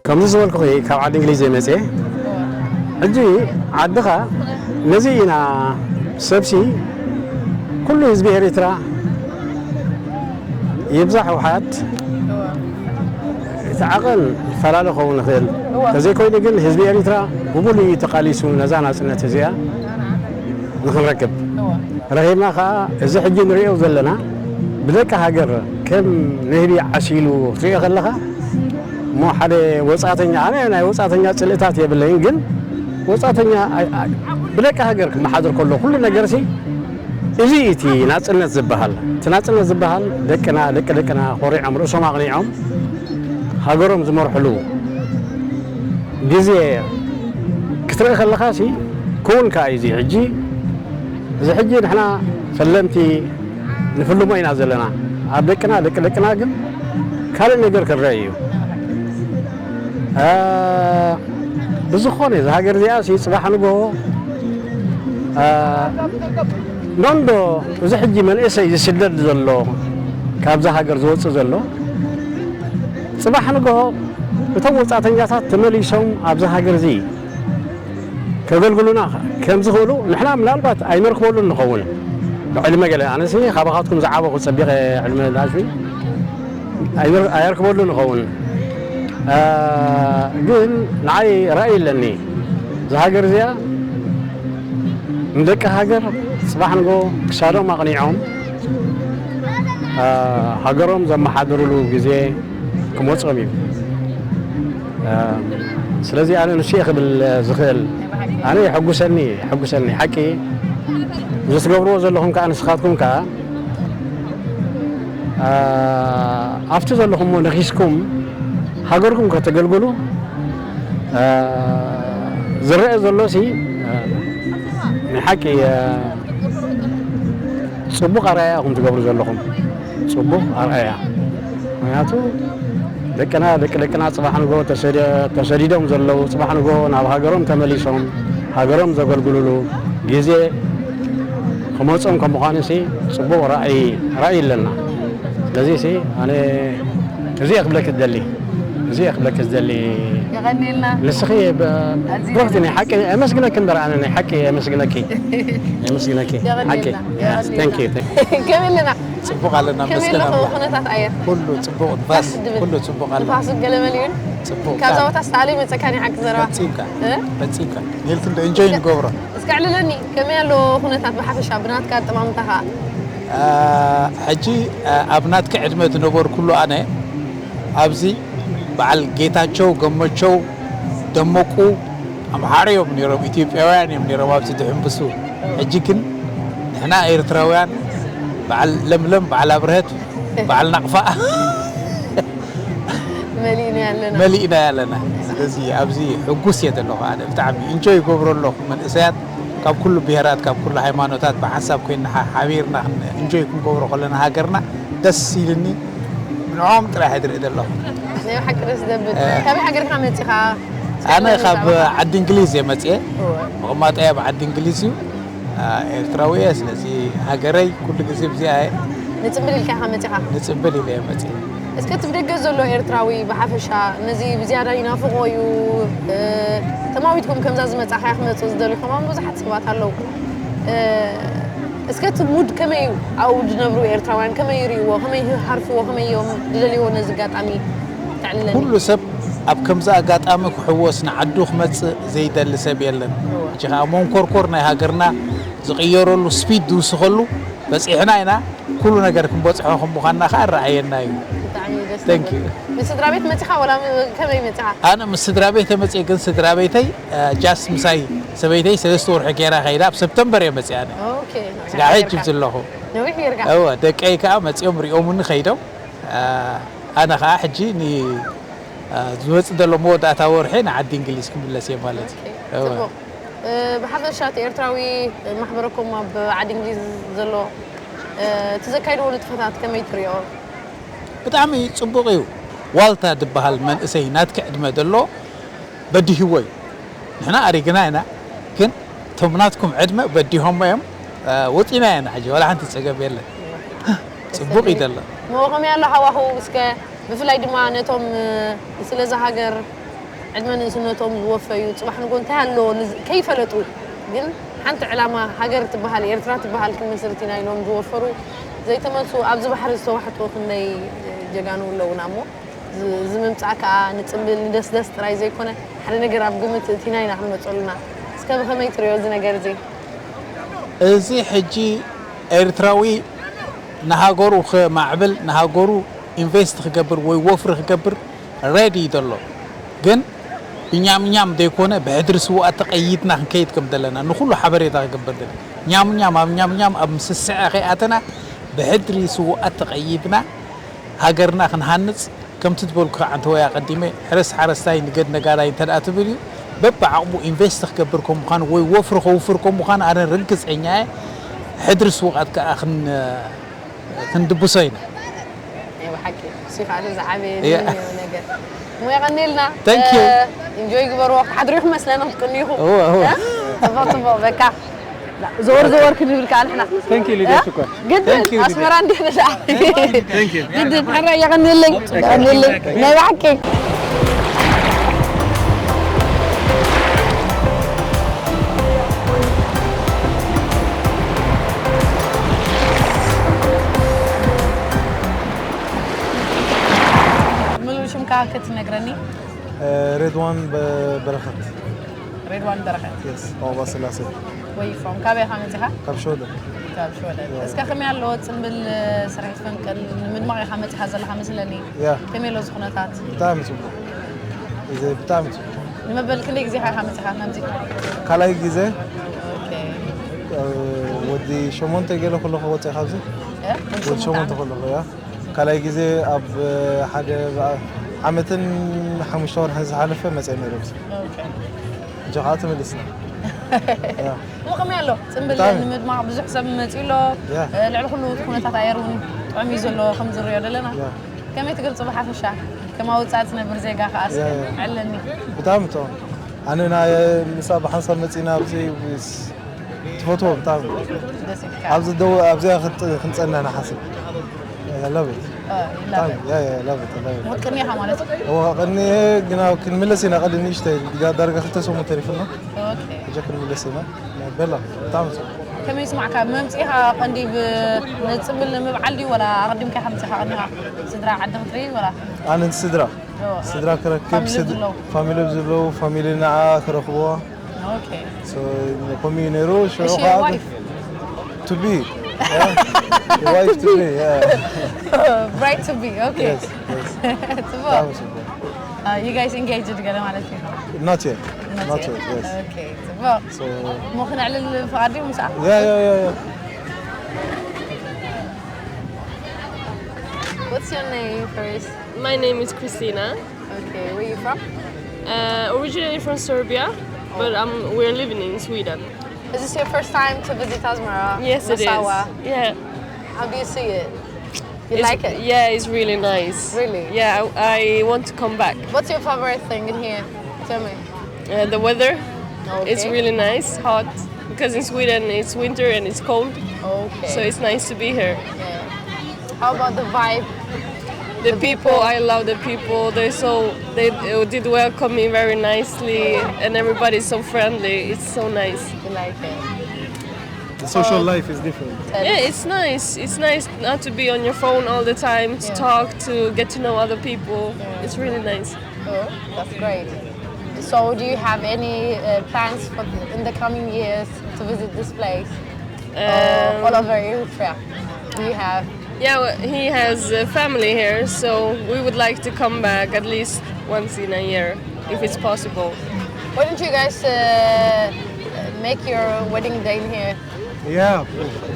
ከምዚ ዝበልኩኺ ካብ ዓዲ እንግሊዝ እየ መፅየ። ሕጂ ዓድኻ ነዚ ኢና ሰብሲ ኩሉ ህዝቢ ኤሪትራ ይብዛሕ ውሓት እቲ ዓቐን ይፈላለ ክኸውን ይኽእል። እወ። ተዘይኮይኑ ግን ህዝቢ ኤሪትራ ብሙሉእ እዩ ተቓሊሱ ነዛ ናጽነት እዚኣ ንኽንረክብ። እወ። ረኺብና ኸኣ እዚ ሕጂ ንርእዮ ዘለና ብደቂ ሃገር ከም ንህቢ ዓሲሉ ክትርእዮ ከለኻ እሞ ሓደ ወጻእተኛ፣ ኣነ ናይ ወጻእተኛ ጽልእታት የብለይን፣ ግን ወጻእተኛ ኣይ-፣ ኣይ-፣ ብደቂ ሃገር ክመሓደር ከሎ ኩሉ ነገርሲ እዚ እቲ ናጽነት ዝበሃል። እቲ ናጽነት ዝበሃል ደቅና፣ ደቂ ደቅና ኮሪዖም፣ ርእሶም ኣቕኒዖም፣ ሃገሮም ዝመርሕሉ፣ ግዜ ክትርኢ ከለኻሲ ክውን ከኣ እዩ። እዚ ሕጂ፣ እዚ ሕጂ ንሕና ፈለምቲ ንፍልሞ ኢና ዘለና። ኣብ ደቅና፣ ደቂ ደቅና ግን ካልእ ነገር ክረአ እዩ። አ፣ ብዝኾነ፣ እዚ ሃገር እዚኣሲ ጽባሕ ንግሆ፣ አ፣ ኖንዶ እዚ ሕጂ መንእሰይ ዝስደድ ዘሎ፣ ካብዛ ሃገር ዝወጽእ ዘሎ፣ ጽባሕ ንግሆ እቶም ወጻእተኛታት ተመሊሶም ኣብዛ ሃገር እዚ ከገልግሉና ከም ዝኽእሉ ንሕና ምናልባት ኣይነርክበሉን ንኸውን። ብዕድመ ገለ፣ ኣነሲ ካባኻትኩም ዝዓበኹ ጸቢቐ ዕድመ ላሽዊ ኣይነር-፣ ኣየርክበሉን ንኸውን። አ፣ ግን ንዓይ ራእይ ኣለኒ። እዛ ሃገር እዚኣ ንደቂ ሃገር ጽባሕ ንግሆ ክሳዶም ኣቕኒዖም፣ አ፣ ሃገሮም ዘመሓድሩሉ ግዜ ክመጾም እዩ። አ፣ ስለዚ ኣነ ንሱ እየ ክብል ዝኽእል። ኣነ የሐጉሰኒ፣ የሐጉሰኒ። ሓቂ እዚ ትገብርዎ ዘለኹም ከኣ፣ ንስኻትኩም ከኣ፣ አ፣ ኣብቲ ዘለኹምዎ ነኺስኩም ሃገርኩም ከተገልግሉ፣ አ፣ ዝረአ ዘሎሲ፣ አ፣ ናይ ሓቂ፣ አ፣ ጽቡቕ ኣርኣያ ኢኹም ትገብሩ ዘለኹም። ጽቡቕ ኣርኣያ። ምኽንያቱ ደቅና፣ ደቂ ደቅና ጽባሕ ንግሆ ተሰደ-፣ ተሰዲዶም ዘለዉ፣ ጽባሕ ንግሆ ናብ ሃገሮም ተመሊሶም፣ ሃገሮም ዘገልግሉሉ ግዜ ክመጾም ከም ምዃኑሲ ጽቡቕ ራእይ፣ ራእይ ኣለና። ስለዚሲ ኣነ እዚ እየ ክብለኪ ዝደሊ። እዚ እየ ክብለኪ ዝደሊ። የቐንየልና። ንስኺ ብ-፣ ኣዝዩ ብሩኽቲ፣ ናይ ሓቂ የመስግነኪ እምበር፣ ኣነ ናይ ሓቂ የመስግነኪ። የመስግነኪ። የቐንየልና። ሓቂ። የቐንየልና። Thank you፣ thank you። ከመይ ኣለና? ጽቡቕ ኣለና፣ ከመይ መስገን ኣለኹ? ኣምላኽ። ኩነታት ኣየር? ኩሉ ጽቡቕ፣ ንፋስ፣ ባህ ድብል። ኩሉ ጽቡቕ ኣሎ። ንፋስ ገለ መሊኡን? ጽቡቕ። ካብዛ ቃል። ቦታ ስታሊ መጸካ ናይ ሓቂ ዘረባ። ፈጺምካ፣ እ? ፈጺምካ። ኒልክን ዶ ኢንጆይ ንገብሮ? እስከ ኣዕልለኒ፣ ከመይ ኣሎ ኩነታት ብሓፈሻ ብናትካ ኣጠማምታ ከኣ? አ፣ ሕጂ፣ አ፣ ኣብ ናትኪ ዕድመ ዝነበርኩሉ ኣነ ኣብዚ በዓል ጌታቸው፣ ገመቸው፣ ደመቁ ኣምሓሩ እዮም ነይሮም፣ ኢትዮጵያውያን እዮም ነይሮም ኣብዚ ዝሕንብሱ። ሕጂ ግን ንሕና ኤርትራውያን በዓል ለምለም፣ በዓል ኣብርሀት፣ በዓል ናቕፋ መሊእና ኣለና። መሊእና ኣለና። ስለዚ ኣብዚ ሕጉስ እየ ዘለኹ። ኣነ ብጣዕሚ ኢንጆይ ይገብሮ ኣለኹ። መንእሰያት ካብ ኩሉ ብሄራት፣ ካብ ኩሉ ሃይማኖታት ብሓንሳብ ኮይንና ሓ-፣ ሓቢርና ክን-፣ ኢንጆይ ክንገብሮ ከለና ሃገርና ደስ ኢልኒ። ንዕኦም ጥራሕ እየ ዝርኢ ዘለኹ። ናይ ብሓቂ ደስ ዘብል። እ። ካበይ ሃገር ኢኻ መጺኻ? ኣነ ካብ ዓዲ እንግሊዝ እየ መጽየ። እወ። መቐመጠይ ኣብ ዓዲ እንግሊዝ እዩ። አ፣ ኤርትራዊ እየ። ስለዚ ሃገረይ ኩሉ ግዜ ብዚኣ እየ። ንጽምብል ኢልካ ኢኻ መጺኻ? ንጽምብል ኢለ እየ መጽየ። እስከ እቲ ብደገ ዘሎ ኤርትራዊ ብሓፈሻ ነዚ ብዝያዳ ይናፍቖ እዩ፣ እ፣ ተማዊትኩም ከምዛ ዝመጻኻያ ክመጹ ዝደልዩ ከማን ብዙሓት ሰባት ኣለዉ። እ፣ እስከ እቲ ሙድ ከመይ እዩ? ኣብኡ ዝነብሩ ኤርትራውያን ከመይ ይርእይዎ? ከመይ ይሃርፍዎ? ከመይ እዮም ዝደልይዎ ነዚ ኣጋጣሚ? ተዕልለኒ። ኩሉ ሰብ ኣብ ከምዚ ኣጋጣሚ ክሕወስ ንዓዱ ክመጽእ ዘይደሊ ሰብ የለን። እወ። ሕጂ ኸኣ መንኮርኮር ናይ ሃገርና ዝቕየረሉ ስፒድ ዝውስኸሉ በጺሕና ኢና። ኩሉ ነገር ክንበጽሖ ከም ምዃንና ኸኣ ይረኣየና እዩ። ብጣዕሚ ደስ Thank ይብል። You። ምስ ስድራ ቤት መጺኻ ወላ ም-፣ ከመይ መጺኻ? ኣነ ምስ ስድራ ቤተ መጽየ፣ ግን ስድራ ቤተይ፣ እ፣ ጃስ ምሳይ ሰበይተይ ሰለስተ ወርሒ ገይራ ከይዳ፣ ኣብ ሰፕተምበር እየ መጽየ ኣነ። ኦኬ። ስጋዕ ሕጂ ጌርካ። ዘለኹ። ነዊሕ ጌርካ። እወ፣ ደቀይ ከኣ መጺኦም ሪኦሙኒ ከይዶም። እ፣ ኣነ ከኣ ሕጂ ን-፣ እ፣ ዝመጽእ ዘሎ መወዳእታ ወርሒ ንዓዲ እንግሊዝ ክምለስ እየ ማለት እዩ። ኦኬ። እወ። ጽቡቕ። እ፣ ብሓፈሻ እቲ ኤርትራዊ ማሕበረኮም ኣብ ዓዲ እንግሊዝ ዘሎ፣ እ፣ እቲ ዘካይድዎ ንጥፈታት ከመይ ትሪኦ? ብጣዕሚ ጽቡቕ እዩ። ዋልታ ዝበሃል መንእሰይ ናትኪ ዕድመ ዘሎ በዲህዎ እዩ። ንሕና ኣሪግና ኢና፣ ግን እቶም ናትኩም ዕድመ በዲሆሞ እዮም። እ፣ ወጺና ኢና ሕጂ፣ ዋላ ሓንቲ ጸገም የለን። ጽቡቕ እዩ ዘሎ። እሞ ከመይ ኣሎ ሃዋህው እስከ፣ ብፍላይ ድማ ነቶም፣ እ፣ ስለዛ ሃገር ዕድመ ንእስነቶም ዝወፈዩ፣ ጽባሕ ንግሆ እንታይ ኣሎ ንዝ-፣ ከይፈለጡ፣ ግን ሓንቲ ዕላማ ሃገር ትበሃል፣ ኤርትራ ትበሃል ክንመስርት ኢና ኢሎም ዝወፈሩ፣ ዘይተመልሱ፣ ኣብዚ ባሕሪ ዝተዋሕጡ ክንደይ ጀጋኑ ኣለዉና እሞ፣ ዝ-፣ እዚ ምምጻእ ከኣ ንጽምብል፣ ንደስደስ ጥራይ ዘይኮነ፣ ሓደ ነገር ኣብ ግምት እቲና ኢና ክንመጸሉና። እስከ ብኸመይ ትርእዮ እዚ ነገር እዚ? እዚ ሕጂ ኤርትራዊ ንሃገሩ ክማዕብል፣ ንሃገሩ ኢንቨስት ክገብር ወይ ወፍሪ ክገብር ሬዲ እዩ ዘሎ። ግን ብኛምኛም ዘይኮነ ብሕድሪ ስውኣት ተቐይድና ክንከይድ ከም ዘለና ንኹሉ ሓበሬታ ክገብር ደሊ። ኛምኛም ኣብ ኛምኛም ኣብ ምስስዐ ከይኣተና ብሕድሪ ስውኣት ተቐይድና ሃገርና ክንሃንጽ ከምቲ ዝበልኩ ከዓ እንተወይ ኣቐዲመ፣ ሕረስ ሓረስታይ ንገድ ነጋዳይ እንተ ደኣ ትብል እዩ፣ በብዓቕሙ ኢንቨስት ክገብር ከም ምዃኑ ወይ ወፍሪ ከውፍር ከም ምዃኑ ኣነ ርግጸኛ እየ። ሕድሪ ስውቓት ከዓ ክን-፣ ክንድብሶ ኢና። ናይ ብሓቂ፣ እሱ ከዓ እቲ ዝዓበየ ያ። ዝምንዮ ነገር። እሞ የቐንየልና። Thank you። እ፣ ኢንጆይ ግበርዎ። ክትሓድሩ ኢኹም መስለኒ ክትቅንዩ ኢኹም። እወ፣ እወ። እ? ጽቡቕ፣ ጽቡቕ፣ በቃ። ዘወር ዘወር ክንብል ከዓ ንሕና። Thank you፣ ሊድያ፣ እ? ሽኮር። ግድን፣ Thank you፣ ሊድያ። ኣስመራ እንዲህ ነዳ። Thank you። ግድን፣ ሕራይ የቐንየለይ፣ የቐንየለይ። ናይ ብሓቂ። ምሉእ ሽምካ ክትነግረኒ? እ፣ ሬድዋን በ-፣ በረኸት። ሬድዋን በረኸት። የስ፣ ኦባ ስላሴ። ወይ ፍሮም ካበይ ኢኻ መጺኻ? ካብ ሽወደን። ካብ ሽወደን። ያ። እስከ ከመይ ኣሎ ጽምብል ስርሒት ፈንቅል ንምድማቕ ኢኻ መጺኻ ዘለኻ መስለኒ። ያ። ከመይ ኣሎ እዚ ኩነታት? ብጣዕሚ ጽቡቕ። እዚ ብጣዕሚ ጽቡቕ። ንመበል ክንደይ ግዜ ኢኻ መጺኻ ናብዚ? ካልኣይ ግዜ። ኦኬ። እ፣ ወዲ ሸሞንተ ገለ ከለኹ ወጺአ ካብዚ። እ? ወዲ ወዲ ሸሞንተ ሸሞንተ ከለኹ፣ ያ። ካልኣይ ግዜ ኣብ ሓደ በ-፣ ዓመትን ሓሙሽተ ወርሕን ዝሓለፈ መጸ ነይረ። ኦኬ። ሕጂ ከዓ ተመሊስና። ያ። እሞ ከመይ ኣሎ? ጽምብል ብጣዕሚ። ንምድማቕ ብዙሕ ሰብ መጺኡ ኣሎ። ያ። እ፣ ልዕሊ ኩሉ እቲ ኩነታት ኣየር እውን ጥዑም እዩ ዘሎ ከም ዝሪኦ ዘለና። ያ። ከመይ ትገልጾ ብሓፈሻ? ከም ኣብ ወጻኢ ትነብር ዜጋ ከኣ እስከ ያ፣ ያ። ዕለኒ። ብጣዕሚ ጥዑም። ኣነ ናይ ምሳ ብሓንሳብ መጺና ኣብዚ ትፈትዎ ብጣዕሚ። ደስ ይብልካ። ኣብዚ ደው-፣ ኣብዚኣ ክንጸ-፣ ክንጸንሕ ንሓስብ። I love it። እ፣ you love it። ብጣዕሚ፣ yeah, yeah, I love it, I love it። ክትቅኒ ኢኻ ማለት እዩ? እወ፣ ክቕኒ ግና ክንምለስ ኢና፣ ቀሊ ንእሽተይ፣ ዳርጋ ክልተ ሰሙን ተሪፉና። ኦኬ። ሕጂ ክንምለስ ኢና። በላ፣ ብጣዕሚ ጽቡቕ። ከመይ ይስማዕካ? መምጺእኻ ቀንዲ ብ-፣ ንጽምብል ንምብዓል ድዩ ወላ ኣቐዲምካ ኢኻ መጺእኻ ቀኒኻ ስድራ ዓዲ ክትርኢ ወላ? ኣነ ንስድራ። እወ። ስድራ ክረክብ፣ ፋሚሊ ስድ-፣ ዘለዉ። ፋሚሊ ዘለዉ፣ ፋሚሊ ንዓ ክረኽብዋ። ኦኬ። So፣ ከምኡ እዩ ነይሩ። ሽዑ is she a ከዓ wife? To be. Yeah. Wife to be, yeah. Bride to be, okay. Yes, yes። ጽቡቕ። ብጣዕሚ ጽቡቕ። Uh, you guys engaged ገለ ማለት እዩ? Not yet. Not Not yet? Yet, yes። Okay, ጽቡቕ። So እሞ ክነዕልል ፍቓድ ድዩ ምስኣ? Yeah, yeah, yeah, yeah። What's your name first? My name is Christina. Okay, where you from? Uh, originally from Serbia, but um, we're living in Sweden. Is this your first time to visit Asmara? Yes, it is. Massawa? Yeah. How do you see it? You It's, like it? Yeah, it's really nice. Really? Yeah, I, I want to come back. What's your favorite thing in here? Tell me. Uh, the weather. Okay. It's really nice, hot, because in Sweden it's winter and it's cold. Okay. So it's nice to be here. Yeah. How about the vibe? The The people, people? I love the people. They're so, they uh, did welcome me very nicely, and everybody's so friendly. It's so nice. You like it? The social Oh. life is different. Tell Yeah, us. It's nice. It's nice not to be on your phone all the time, to Yeah. talk, to get to know other people. Yeah. It's really nice. Oh, that's great. So, do you have any uh, plans for the, in the coming years to visit this place? Or Um, all over Eritrea? Do you have? Yeah, well, he has a family here, so we would like to come back at least once in a year, if it's possible. Why don't you guys uh, make your wedding day in here? Yeah,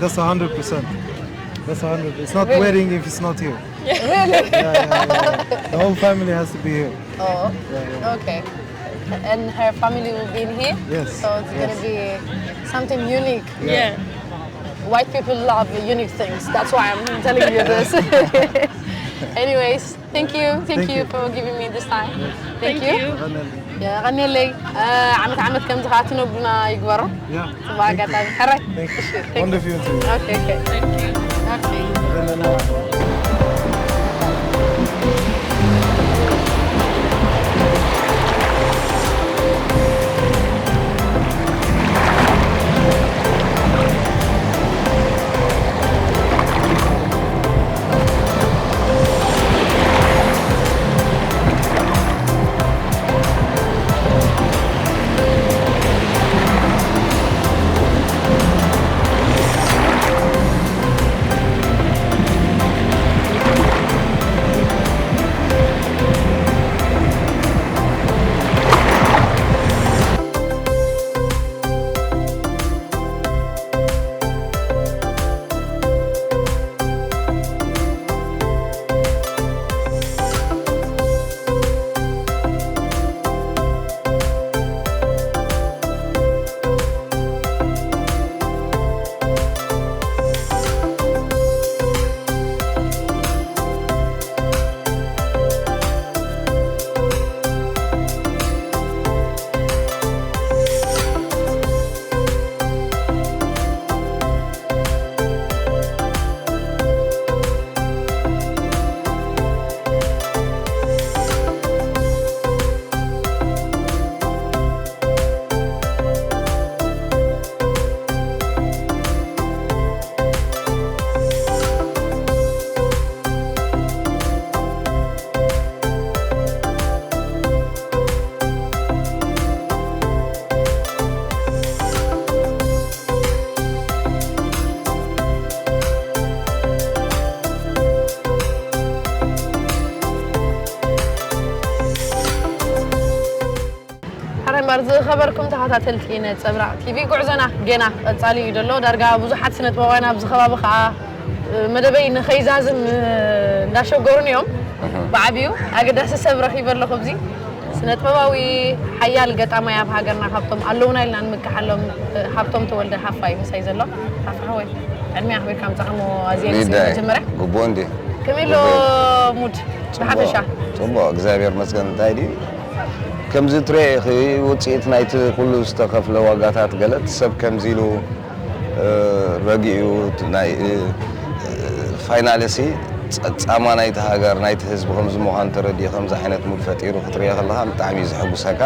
that's a hundred percent. That's a hundred. It's not Really? wedding if it's not here. Really? Yeah, yeah, yeah, yeah. The whole family has to be here. Oh, Yeah, yeah. okay. And her family will be in here? Yes, So it's yes. gonna be something unique. Yeah. Yeah. White people love unique things. That's why I'm telling you this. Anyways, thank you. Thank Thank you you. for giving me this time. Thank Thank you. you. የቐንየለይ። እ፣ ዓመት ዓመት ከምዚ ከዓ ትነብሩና ይግበሮ። Yeah. ጽቡቕ ኣጋጣሚ። ሕራይ። Thank you። እሺ፣ thank you። Wonderful to you. Okay, okay. Okay. ዝኸበርኩም ተኸታተልቲ ነጸብራቕ ቲቪ፣ ጉዕዞና ጌና ቀጻሊ እዩ ዘሎ። ዳርጋ ብዙሓት ስነጥበባውያን ኣብዚ ከባቢ ከኣ፣ እ፣ መደበይ ንኸይዛዝም፣ እ፣ እንዳሸገሩን እዮም። እህ። ብዓቢኡ ኣገዳሲ ሰብ ረኺበ ኣለኹ ኣብዚ። ስነጥበባዊ ሓያል ገጣማይ ኣብ ሃገርና ካብቶም ኣለዉና ኢልና ንምክሓሎም፣ እ፣ ሃብቶም ተወልደ ሃፋ እዩ ምሳይ ዘሎ። ሃፋ ሓወይ፣ ዕድመ ኣኽቢርካ ምጻኻ እሞ ኣዝየ ኣመስግን። ሊዳይ፣ መጀመርያ ግቡእ እንድዩ። ከመይ ኣሎ ግቡእ። ሙድ ጽቡቕ፣ ብሓፈሻ? ጽቡቕ፣ እግዚኣብሔር ይመስገን። እንታይ ድዩ? ከምዚ ትሪኦ ኢኺ፣ ውጽኢት ናይቲ ኩሉ ዝተኸፍለ ዋጋታት፣ ገለ እቲ ሰብ ከምዚ ኢሉ፣ እ፣ ረጊኡ፣ እቲ ናይ፣ እ፣ ፋይናልሲ ጸ-፣ ጻማ ናይቲ ሃገር፣ ናይቲ ህዝቢ ከምዚ ምዃኑ ተረዲኡ፣ ከምዚ ዓይነት ሙድ ፈጢሩ ክትሪኦ ከለኻ ብጣዕሚ እዩ ዘሐጉሰካ።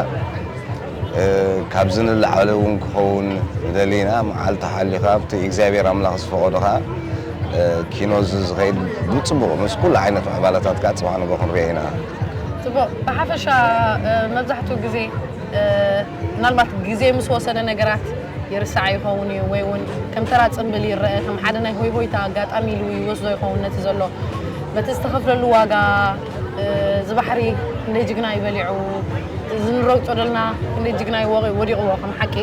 እ፣ ካብዚ ንላዕሊ እውን ክኸውን ንደሊ ኢና። መዓልቲ ሓሊኻ ኣብቲ እግዚኣብሔር ኣምላኽ ዝፈቐዶ ኸኣ፣ እ፣ ኪኖ እዚ ዝኸይድ ብጽቡቕ ምስ ኩሉ ዓይነት ምዕባለታት ከኣ ጽባሕ ንግሆ ክንሪኦ ኢና። ጽቡቕ። ብሓፈሻ፣ እ፣ መብዛሕትኡ ግዜ፣ እ፣ ምናልባት ግዜ ምስ ወሰደ ነገራት ይርሳዕ ይኸውን እዩ፣ ወይ እውን ከም ተራ ጽምብል ይረአ፣ ከም ሓደ ናይ ሆይ ሆይታ ኣጋጣሚ ኢሉ ይወስዶ ይኸውን ነቲ ዘሎ። በቲ ዝተኸፍለሉ ዋጋ፣ እ፣ እዚ ባሕሪ ክንደይ ጅግና እዩ በሊዑ፣ እዚ ንረግጾ ዘለና ክንደይ ጅግና እዩ ወቒ-፣ ወዲቕዎ ከም ሓቂ።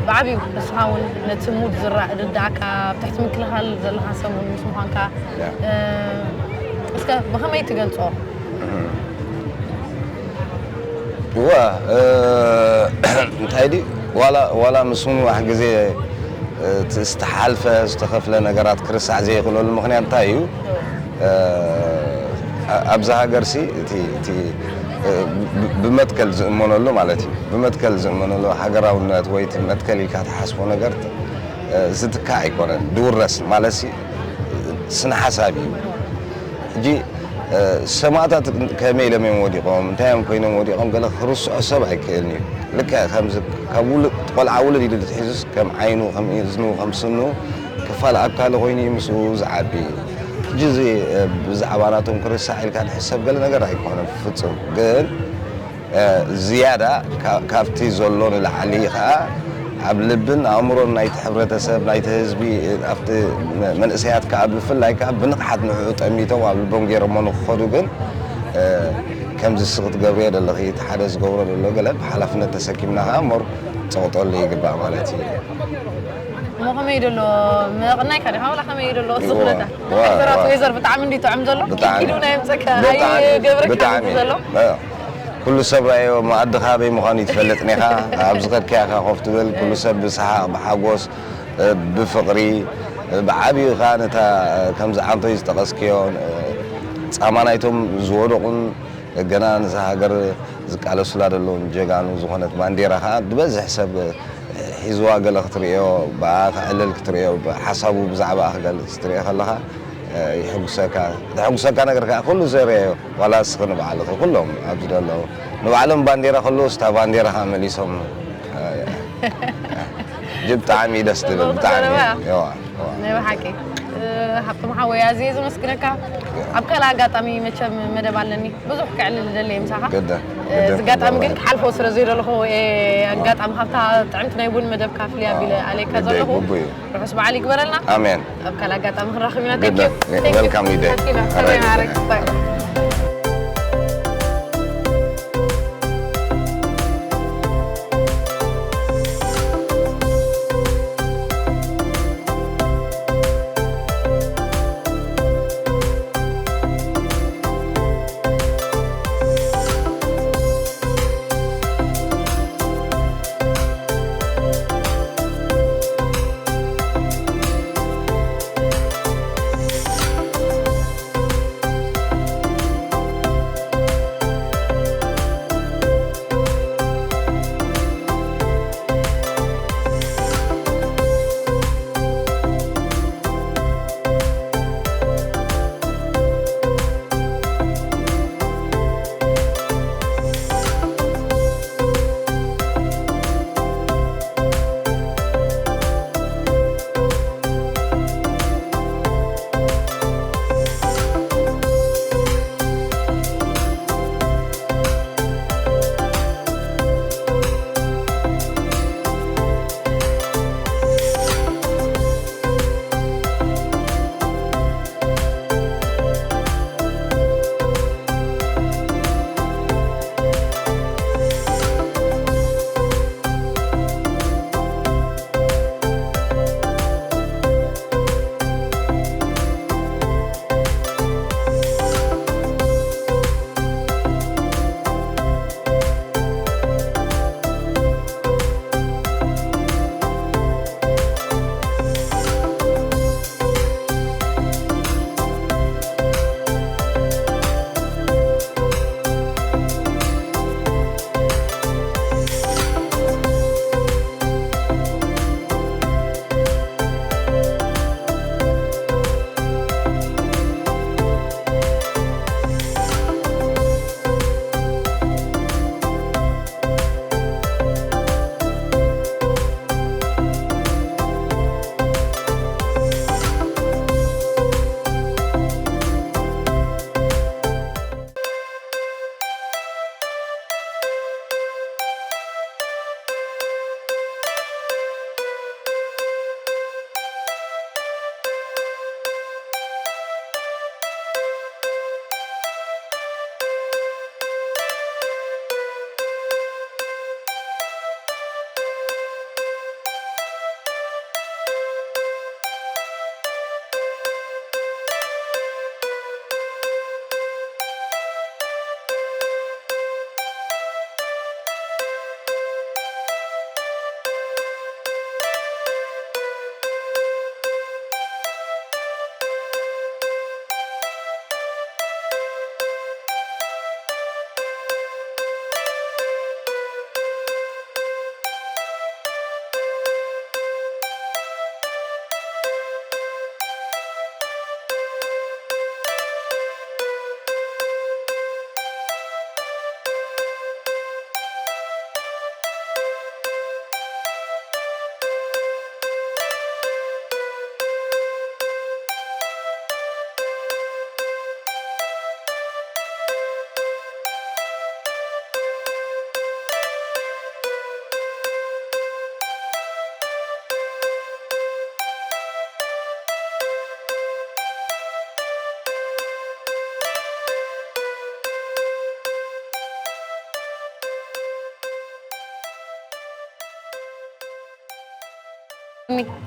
ብዓቢኡ ንስኻ እውን ነቲ ሙድ ዝራ-፣ ዝርድኣካ፣ ኣብ ትሕቲ ምክልኻል ዘለኻ ሰብ እውን ምስ ምዃንካ፣ ያ። እ፣ እስከ ብኸመይ ትገልጾ? እዋ፣ እ፣ እንታይ ድዩ? ዋላ፣ ዋላ ምስ ምንዋሕ ግዜ፣ እ፣ እቲ ዝተሓልፈ፣ ዝተኸፍለ ነገራት ክርሳዕ ዘይኽእለሉ ምኽንያት እንታይ እዩ? እ፣ ኣ-፣ ኣብዛ ሃገርሲ እቲ፣ እቲ፣ እ፣ ብ-፣ ብመትከል ዝእመነሉ ማለት እዩ። ብመትከል ዝእመነሉ ሃገራውነት ወይ እቲ መትከል ኢልካ ትሓስቦ ነገር፣ እ፣ ዝትካእ ኣይኮነን። ዝውረስ ማለትሲ ስነ ሓሳብ እዩ። ሕጂ፣ እ፣ ሰማእታት ከመይ ኢሎም እዮም ወዲቖም፣ እንታይ እዮም ኮይኖም ወዲቖም፣ ገለ ክርስዖ ሰብ ኣይክእልን እዩ። ልክዕ ከምዚ ካብ ውሉ-፣ ቆልዓ ውሉድ ኢሉ ትሒዙስ ከም ዓይኑ፣ ከም እዝኑ፣ ከም ስኑ ክፋል ኣካሉ ኮይኑ እዩ ምስኡ ዝዓቢ። ሕጂ እዚ፣ እ፣ ብዛዕባ ናቶም ክርስዕ ኢልካ ትሕሰብ ገለ ነገር ኣይኮነን ፍጹም። ግን፣ እ፣ ዝያዳ ካ-፣ ካብቲ ዘሎ ንላዕሊ ከኣ ኣብ ልብን ኣእምሮን ናይቲ ሕብረተሰብ፣ ናይቲ ህዝቢ፣ ኣብቲ መ-፣ መንእሰያት ከኣ ብፍላይ ከኣ ብንቕሓት ንዕኡ ጠሚቶም ኣብ ልቦም ገይሮሞ ንክኸዱ ግን፣ እ፣ ከምዚ እስኺ ትገብርዮ ዘለኺ፣ እቲ ሓደ ዝገብሮ ዘሎ ገለ ብሓላፍነት ተሰኪምና ከኣ እምበር ጸቕጠሉ ይግባእ ማለት እዩ። እሞ ከመይ ደሎ? መቕናይካ ዲኻ? ዋላ ከመይ ደሎ? እሱ እዋ፣ ኩነታት እዋ፣ ሓይዘራት እዋ። ወይዘር ብጣዕሚ እንዲ ጥዑም ዘሎ። ብጣዕሚ። ኪዱ ናይ ምጸካ። ብጣዕሚ፣ ኣይገብረካ ብጣዕሚ። ዘሎ። እ፣ ኩሉ ሰብ ራእዮ መኣድኻ ኣበይ ምዃኑ ይትፈልጥ ኔኻ። ኣብ ዝኸድካዮ ኢኻ ኮፍ ትብል። ኩሉ ሰብ ብሰሓቕ፣ ብሓጎስ፣ እ፣ ብፍቕሪ፣ እ፣ ብዓቢኡ ኸኣ ነታ፣ እ፣ ከምዚ ዓንቶይ ዝጠቐስክዮ፣ እ፣ ጻማ ናይቶም ዝወደቑን ገና ነዛ ሃገር ዝቃለሱላ ዘለውን ጀጋኑ ዝኾነት ባንዴራ ኸኣ ዝበዝሕ ሰብ ሒዝዋ ገለ ክትርእዮ፣ ብኣ ከዕልል ክትርእዮ፣ ሓሳቡ ብዛዕባ ክገልጽ ክትርእዮ ከለኻ፣ እ፣ የሐጉሰካ። ዘሐጉሰካ ነገር ከኣ ኩሉ ሰብ ርእዮ፣ ዋላ እስኺ ንባዕልኺ፣ ኩሎም ኣብዚ ዘለዉ ንባዕሎም ባንዴራ ከለዉ፣ እስታ ባንዴራ ከኣ መሊሶም፣ እ፣ ጅ-፣ ብጣዕሚ እዩ ደስ ዝብል፣ ጽቡቕ ብጣዕሚ። ዘረባ። የዋ፣ የዋ። ናይ ብሓቂ፣ እ፣ ሃብቶም ሓወይ ኣዝየ ዘመስግነካ። ኣብ ካልእ ኣጋጣሚ መቸም መደብ ኣለኒ። ብዙሕ ክዕልል ዝደሊ እየ ምሳኻ። ግደ፣ እ፣ ግደ፣ እዚ ኣጋጣሚ ግን ግደ። ክሓልፎ ስለ ዘይደለኹ እየ፣ ኣጋጣሚ ካብታ ጥዕምቲ ናይ ቡን መደብካ ፍልይ ኣቢለ ኣለካ ግደ፣ ዘለኹ። ግቡእ እዩ። ርሑስ በዓል ይግበረልና። ኣሜን። ኣብ ካልእ ኣጋጣሚ ክንራኸብ ኢና። ግደ። Thank you. Thank you። Welcome፣ ሊደ። ሓኪና። ኣራይ፣ ሰማይ ማረይ። ግደ። ባይ።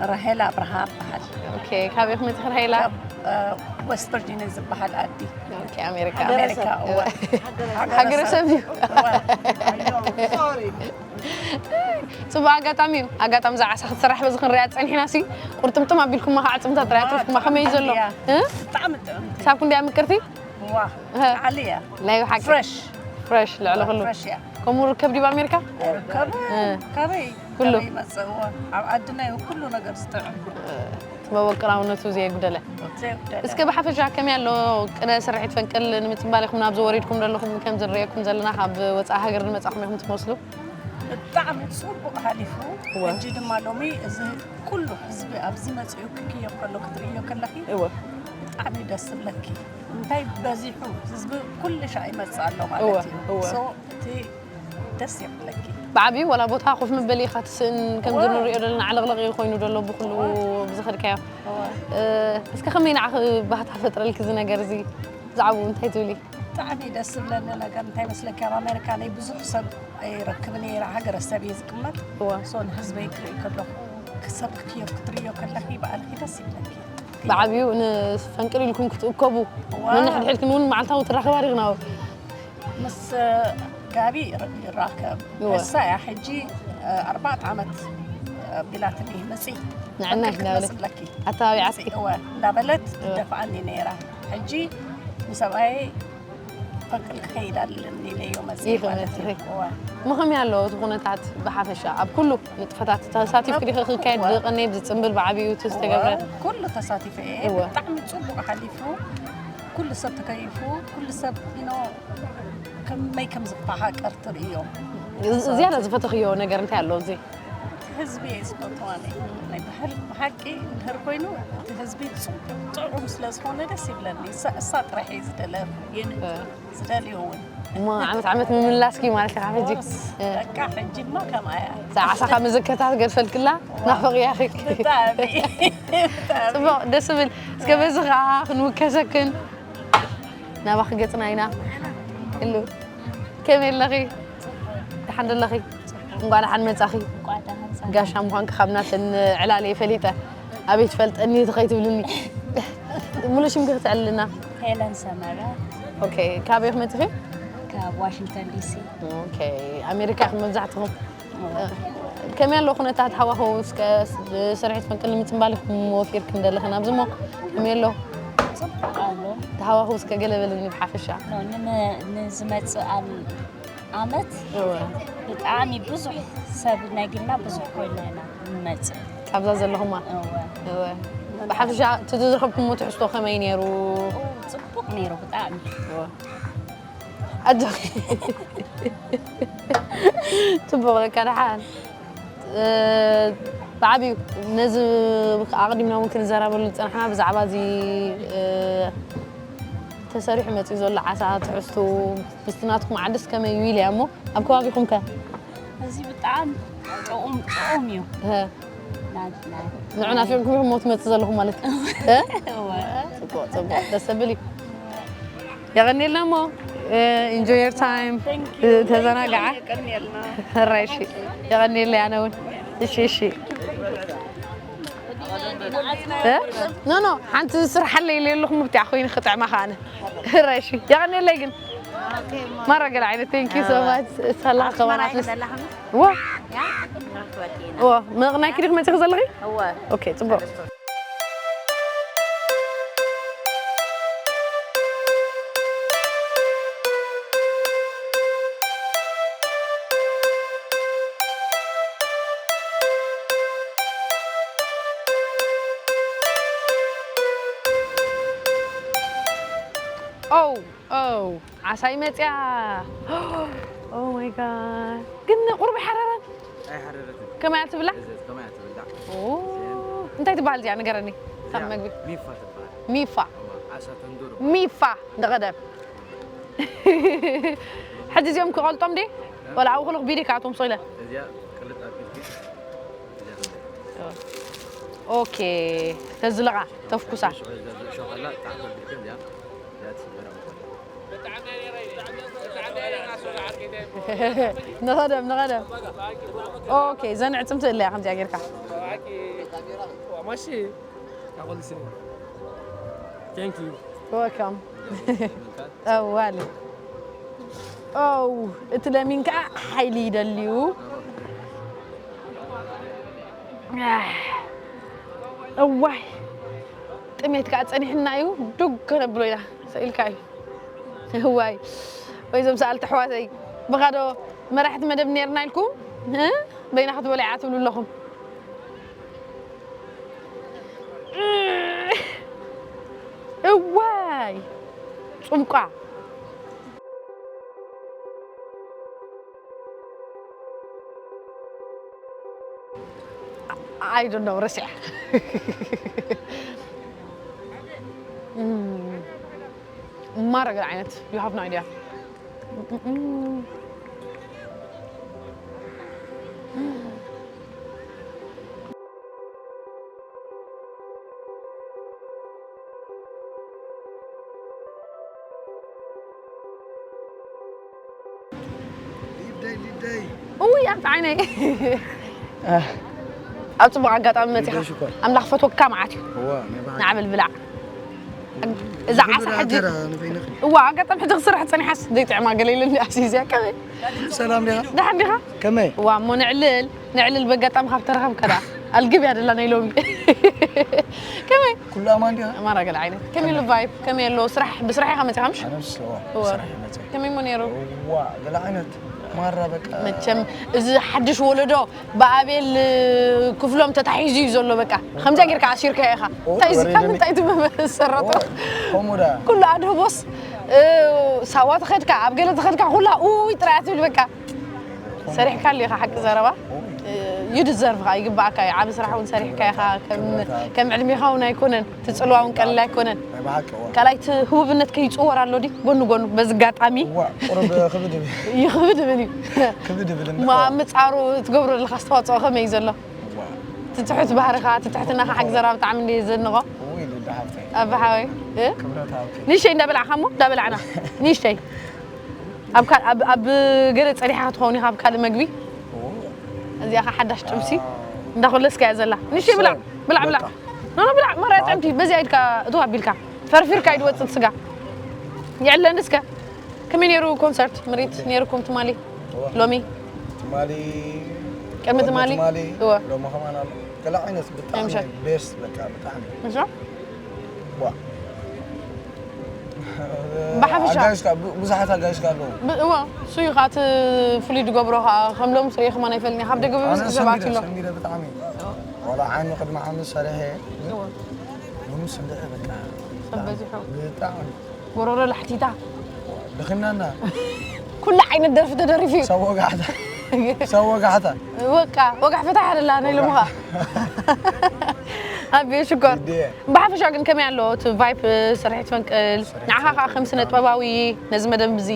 ራሄላ ኣብርሃ እበሃል። ኦኬ፣ ካበይ ኢኹም መፂኹም ራሄላ? ዌስት ቨርጂኒያ ዝበሃል ዓዲ። ኦኬ፣ ኣሜሪካ። ኣሜሪካ እወ። ሃገረ ሰብ እዩ። እወ። ፅቡቅ ኣጋጣሚ እዩ። ኣጋጣሚ እዛ ዓሳ ክትስራሕ በዚ ክንሪኣ ፀኒሕና ሲ ቁርጥምጥም ኣቢልኩማ ከዓ ፅምታ ጥራይ ኣትሪፍኩማ ከመይ እዩ ዘሎ? እያ። እ? ብጣዕሚ ጥዕምቲ። ክሳብ ክንደያ ምቅርቲ? ዋ እህ። ዓሊ እያ። ናይ ብሓቂ ፍረሽ ፍረሽ ልዕሊ ኩሉ። ፍረሽ እያ። ከምኡ ርከብ ድዩ ኣብ ኣሜሪካ? ርከብ እ። ካበይ ኩሉ። ካበይ ይመፅእ? እወ ኣብ ዓድና እዩ ኩሉ ነገር ዝጥዕም። መበቆላውነቱ ዘየጉደለ። ዘይጉደለ። እስከ ብሓፈሻ ከመይ ኣሎ ቅነ ስርሒት ፈንቅል ንምፅምባል ኢኹም ናብዚ ወሪድኩም ዘለኹም? ከም ዝንሪኤኩም ዘለና ካብ ወፃኢ ሃገር ዝመፃኹም ኢኹም ትመስሉ። ብጣዕሚ ፅቡቅ ሓሊፉ። እወ። ሕጂ ድማ ሎሚ እዚ ኩሉ ህዝቢ ኣብዚ መፅኡ ክክዮ ከሎ ክትርእዮ ከለኺ እወ። ብጣዕሚ ደስ ዝብለኪ። እንታይ በዚሑ ህዝቢ ኩሉ ሻዕ ይመፅእ ኣሎ ማለት እወ፣ እዩ። እወ። So እቲ ደስ የብለኪ። ብዓብዩ ዋላ ቦታ ኮፍ መበሊ ኢኻ ትስእን ከምዚ እወ። ንሪኦ ዘለና ዓለቕለቕ ኢሉ ኮይኑ ዘሎ ብኩሉ ብዝኸድካዮ። እወ። እ፣ እስከ ከመይ ንዓኺ ባህታ ፈጥረልኪ እዚ ነገር እዚ? ብዛዕባኡ እንታይ ትብሊ? ብጣዕሚ ደስ ዝብለኒ ነገር እንታይ መስለኪ፣ ኣብ ኣሜሪካ ናይ ብዙሕ ሰብ ኣይረክብን እየ፣ ሃገረ ሰብ እየ ዝቅመጥ። እወ። So ንህዝበይ ክርኢ ከለኹ ክሰብክዮ ክትርእዮ ከለኺ ብኣልኪ ደስ ይብለኪ። ብዓብዩ ንፈንቅል ኢልኩም ክትእከቡ እወ። ነንሕድሕድክን እውን መዓልታዊ ትራኸባ ዲኽና? ምስ ጋቢ ይራኸብ። እወ። እሳ እያ ሕጂ ኣርባዕተ ዓመት ኣቢላትኒ መፂ ንዕና ፈንቅል እንዳበለት ክትመፅእ ኣለኪ። ኣተባቢዓትኪ? መፂ፣ እወ፣ እንዳበለት ትደፍኣኒ ነይራ። ሕጂ ንሰብኣይ ፈንቅል ክኸይድ ኣለኒ ኢለዮ መፂ ይኸ ማለት እዩ። መፅኺ። እወ። መኸመይ ኣሎ እቲ ኩነታት ብሓፈሻ ኣብ ኩሉ ንጥፈታት ተሳቲፍኪ ዲኺ ክካየድ ዝቐነየ ብዝፅምብል ብዓብዩ እቲ ዝተገብረ? እወ፣ ኩሉ ተሳቲፈ እየ። እወ። ብጣዕሚ ፅቡቅ ሓሊፉ። ኩሉ ሰብ ተከይፉ። ኩሉ ሰብ you know ከመይ ከም ዝፈሓቀር ትርእዮ። ዝያዳ ዝፈተኽዮ ነገር እንታይ ኣሎ እዚ? ህዝቢ እየ ዝፈትዎ ኣነ። ናይ ብሓል-፣ ብሓቂ እንድሕር ኮይኑ እቲ ህዝቢ ጽቡቕ ጥዑም ስለ ዝኾነ ደስ ይብለኒ። እሳ፣ እሳ ጥራሕ እየ ዝደለ-፣ የን-፣ እ። ዝደልዮ እውን። እሞ ዓመት ዓመት ምምላስኪ ማለት ኢኻ ሕጂ? ወርስ እ። በቃ ሕጂማ ከምኣ እያ። እዛ ዓሳኻ መዘከርታ ትገድፈልክላ ናፈቕያኺ። ብጣዕሚ። ብጣዕሚ። ጽቡቕ፣ ደስ ዝብል። እስከ በዚ ኸዓ ክንውከሰክን ናባኺ ገጽና ኢና። እሉ። ከመይ ኣለኺ? ደሓን ዶ ኣለኺ? እንቋዕ ደሓን መጻኺ። እንቋዕ ደሓን ጸ- ጋሻ ምዃንኪ ካብ ናተን ዕላል እየ ፈሊጠ። ኣበይ ትፈልጠኒ እቲ ከይትብልኒ። ሙሉእ ሽምኪ ክትዕልልና። ሄለን ሰመረ ኦኬ፣ ካበይ ኢኺ መጺኺ? ካብ ዋሽንግተን ዲሲ። ኦኬ፣ ኣሜሪካ ኢኹም መብዛሕትኹም። ከመይ ኣሎ ኩነታት ሃዋህው? እስከ ስርሒት ፈንቅል ንምጽንባል ኢኹም ወፊርክን ዘለኽን ኣብዚ እሞ ከመይ ኣሎ? ጽቡቕ ኣሎ። እቲ ሃዋህው እስከ ገለ በልኒ ብሓፈሻ። ኖ፣ ንመ-፣ ንዝመጽእ ኣል-፣ ዓመት እወ። ብጣዕሚ ብዙሕ ሰብ ነጊርና ብዙሕ ኮይና ኢና ንመጽእ። ካብዛ ዘለኹማ? እወ። እወ። ብሓፈሻ እቲ ዝረኸብኩሞ ትሕዝቶ ከመይ ነይሩ? ኦ፣ ጽቡቕ ነይሩ ብጣዕሚ። እወ። ኣጆኺ። ጽቡቕ፣ በቃ ደሓን። እ፣ ብዓቢኡ ነዚ ኣቕዲምና እውን ክንዘራበሉ ዝጸናሕና ብዛዕባ እዚ፣ እ፣ ተሰሪሑ መጺኡ ዘሎ ዓሳ ትሕዝቱ ምስቲ ናትኩም ዓድስ ከመይ እዩ ኢለ እያ እሞ ኣብ ከባቢኹም ከ? እዚ ብጣዕሚ ጥዑም፣ ጥዑም እዩ። እህ። ና-፣ ና-፣ ንዑ ናፊቕኩም ኢኹም እሞ ትመጽእ ዘለኹም ማለት እዩ። እ? እወ። ጽቡቕ፣ ጽቡቕ። ደስ ዘብል እዩ። የቐንየልና እሞ፣ እ፣ enjoy your time። እ፣ ተዘናግዓ። ሕራይ፣ እሺ። የቐንየለይ ኣነ እውን። እሺ፣ እሺ። እ? ኖ፣ ኖ፣ ሓንቲ ዝስርሓለይ ኢለ ኣለኹ፣ ምብትያ ኮይኑ ክጥዕማ ከኣነ። ሕራይ፣ እሺ። የቐንየለይ ግን። ማራ ገለ ዓይነት፣ thank you so much። ሰላም፣ ከማናት ምስ-፣ ዋ። ዋ፣ መቕናይኪ ዲኺ መጺኺ ዘለኺ? ኦኬ፣ ጽቡቕ። ኦው፣ ኦው፣ ዓሳይ መጽያ። Oh my God። ግን ቁሩብ ኣይሓረረን? ኣይሓረረትን። ከመይ እያ ትብላዕ? እዘዝ ከመይ እያ ትብላዕ? ኦ፣ እንታይ ትበሃል እዚኣ? ንገረኒ። ካብ እዚኣ መግቢ። ሚፋ ትበሃል። ሚፋ። እዋ፣ ዓሳ ተንዶሮ። ሚፋ፣ ንቐደም። ሕጂ እዚኦም ክቐልጦም ድየ? ወላ ኣብኡ ከለኹ ብኢደይ ክኣትዎም ስቕ ኢለ። እዚኣ ቅልጥ ኣቢልኪ። እዚኣ ትብላዕ። ኦኬ፣ ተዝለቓ፣ ተፍኩሳ። ሽዑ እዛ ዝእሾ ከላ፣ ጣዕ ተቢልኪ እዚኣ። ንኸደም፣ ንኸደም። ኦኬ፣ ዘን ዕጽምቲ እለያ ከምዚኣ ጌርካ። Amashi. Thank you. Welcome. Oh, ዋሊ። Oh፣ እቲ ለሚን ከዓ ሓይሊ ይደልዩ። እዋይ፣ ጥሜት ከዓ ፀኒሕና እዩ። ዱግ ከነብሎ ኢና። ሰኢልካ እዩ። እዋይ፣ ወይ እዞም ሰኣልቲ ኣሕዋተይ፣ ብኻዶ መራሕቲ መደብ ነርና ኢልኩም፣ እ? በይና ክትበልዓ ትብሉ ኣለኹም። እዋይ፣ ጹምቋ። I don't know፣ ረሲዐ። ማረገ ዓይነት you have no idea። ሊደይ ሊደይ እውይ ኣንቲ ዓይነይ ኣብ ፅቡቅ ኣጋጣሚ መፂኻ ሽኮር። ኣምላኽ ፈትወካ መዓት እዩ እዋ ናይ ባህል ንዓብል ብላዕ እዛ ዓሳ ሕጂ ንበይንኺ እዋ ኣጋጣሚ ሕጂ ክስራሕ ፀኒሓስ ዘይጥዕማ ገለ ኢለ ኣስይዝያ ከመይ ሰላም ዲኻ ደሓን ዲኻ ከመይ እዋ እሞ ንዕልል ንዕልል በጋጣሚ ካብ ተረኸብካ ደኣ ኣልግብ እያ ደላ ናይ ሎሚ ከመይ ኩሉ ኣማን ዲኻ ማራ ገለ ዓይነት ከመይ ኣሎ ቫይብ ከመይ ኣሎ ስራሕ ብስራሕ ኢኻ መፂኻ ምሽ ኣነስ እዋ እዋ። ስራሕ ይመፀ ከመይ እሞ ነይሩ እዋ ገለ ዓይነት ማራ በቃ መቸም እዚ ሓድሽ ወለዶ ብኣቤል ክፍሎም ተታሒዙ እዩ ዘሎ በቃ ከምዚያ ጌርካ ኣሲርካ ኢኻ እንታይ እዚ ካብ ምንታይ ትመሰረቶ ከምኡ ዳ ኩሉ ኣድህቦስ ሳዋ ተኸድካ ኣብ ገለ ተኸድካ ኩላ ኡይ ጥራያ ትብል በቃ ሰሪሕካ ኣሊኻ ሓቂ ዘረባ ዩ ድዘርቭ ካ ይግባኣካ እዩ ዓብ ስራሕ እውን ሰሪሕካ ኢኻ ከም- ከም ዕድሜኻ እውን ኣይኮነን ትፅልዋ እውን ቀሊል ኣይኮነን ናይ ብሓቂ እዋ ካልኣይ እቲ ህቡብነት ከይፅወር ኣሎ ዲ ጎኑ ጎኑ በዚ ጋጣሚ እዋ ቁሩብ ክብድ ይብል ይኽብድ ይብል እዩ ክብድ ይብል ማ ምፃሩ ትገብሮ ዘለካ ኣስተዋፅኦ ከመይ እዩ ዘሎ እዋ ትትሕት ባህርኻ ትትሕትናኻ ሓቂ ዘረባ ብጣዕሚ እንደ ዘንቆ እውይ ልዳ ሃብተይ ኣብ ሓወይ እ? ክብረት ሃብተይ ንእሽተይ እንዳበላዕኻ እሞ እንዳበላዕና ንእሽተይ ኣብ ካል- ኣብ- ኣብ ገለ ፀኒሓ ክትኸውን ኢኻ ኣብ ካልእ መግቢ እዚኣ ኸ ሓዳሽ ጥብሲ እንዳኮለስካ እያ ዘላ ንእሽተይ ብላዕ ብላዕ ብላዕ ኖኖ ብላዕ ማርያ ጥዕምቲ በዚኣ ኢድካ እትው ኣቢልካ ፈርፊርካ እዩ ዝወፅእ ስጋ ይዕለን እስከ ከመይ ነይሩ ኮንሰርት ምሪት ነይርኩም ትማሊ ሎሚ ትማሊ ቅድሚ ትማሊ እወ ሎሚ ከማን ኣሎ ገለ ዓይነት ብጣዕሚ ምሸት። ቤስት በቃ ብጣዕሚ ምሽ ዋ ብሓፈሻ- ኣጋይሽካ ቡ- ብዙሓት ኣጋይሽካ ኣለዉ ብ- እወ እሱ እዩ ኻት ፍሉይ ዝገብሮ ኸዓ ከም ሎም ስርኤ ከማን ኣይፈልኒ ካብ ደገ ብብዝሒ ሰባት ኣሎ ሰንቢደ ብጣዕሚ ዋላ ዓሚ ቅድሚ ዓሚ ሰሪሐ እወ ሎሚ ስንድዐ በቃ ሰብ በዚሑ ብጣዕሚ ጎሮሮ ላሕቲታ ደኺምናና ኩሉ ዓይነት ደርፊ ተደሪፉ እዩ ሰብ ወጋሕታ ሰብ ወጋሕታ ወቃ ወጋሕ ፈታሕ ኣደላ ናይ ሎምኻ ኣቤ ሽኮር ድየ ብሓፈሻ ግን ከመይ ኣሎ እቲ ቫይፕ ስርሒት ፈንቅል ንዓኻ ከዓ ከም ስነ ጥበባዊ ነዚ መደብ እዚ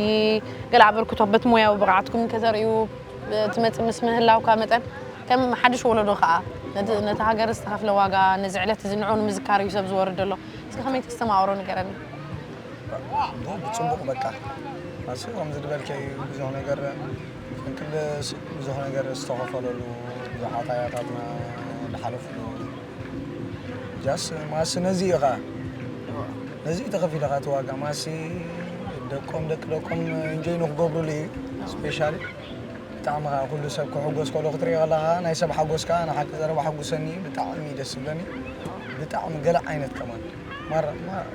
ገለ ኣበርክቶ በቲ ሞያዊ ብቕዓትኩም ከተርእዩ ትመፅእ ምስ ምህላውካ መጠን ከም ሓድሽ ወለዶ ከዓ ነቲ ነቲ ሃገር ዝተኸፍለ ዋጋ ነዚ ዕለት እዚ ንዑ ንምዝካር እዩ ሰብ ዝወርድ ዘሎ እስኪ ከመይ ተስተማቕሮ ንገረኒ ብፅቡቕ በቃ ኣስ ከም ዝድበልከ እዩ ብዙሕ ነገር እንክልስ ብዙሕ ነገር ዝተኸፈለሉ ብዙሓት ኣያታትና ዝሓለፍሉ ጃስ ማስ ነዚ እዩ ከዓ ነዚ እዩ ተኸፊልካ እቲ ዋጋ ማሲ ደቆም ደቂ ደቆም እንጆይ ንክገብሩሉ እዩ ስፔሻሊ ብጣዕሚ ከዓ ኩሉ ሰብ ክሕጎስ ከሎ ክትሪኦ ከለካ ናይ ሰብ ሓጎስ ከዓ ንሓቂ ዘረባ ሓጉሰኒ ብጣዕሚ እዩ ደስ ዝብለኒ ብጣዕሚ ገለ ዓይነት ከማን ማራ ማ-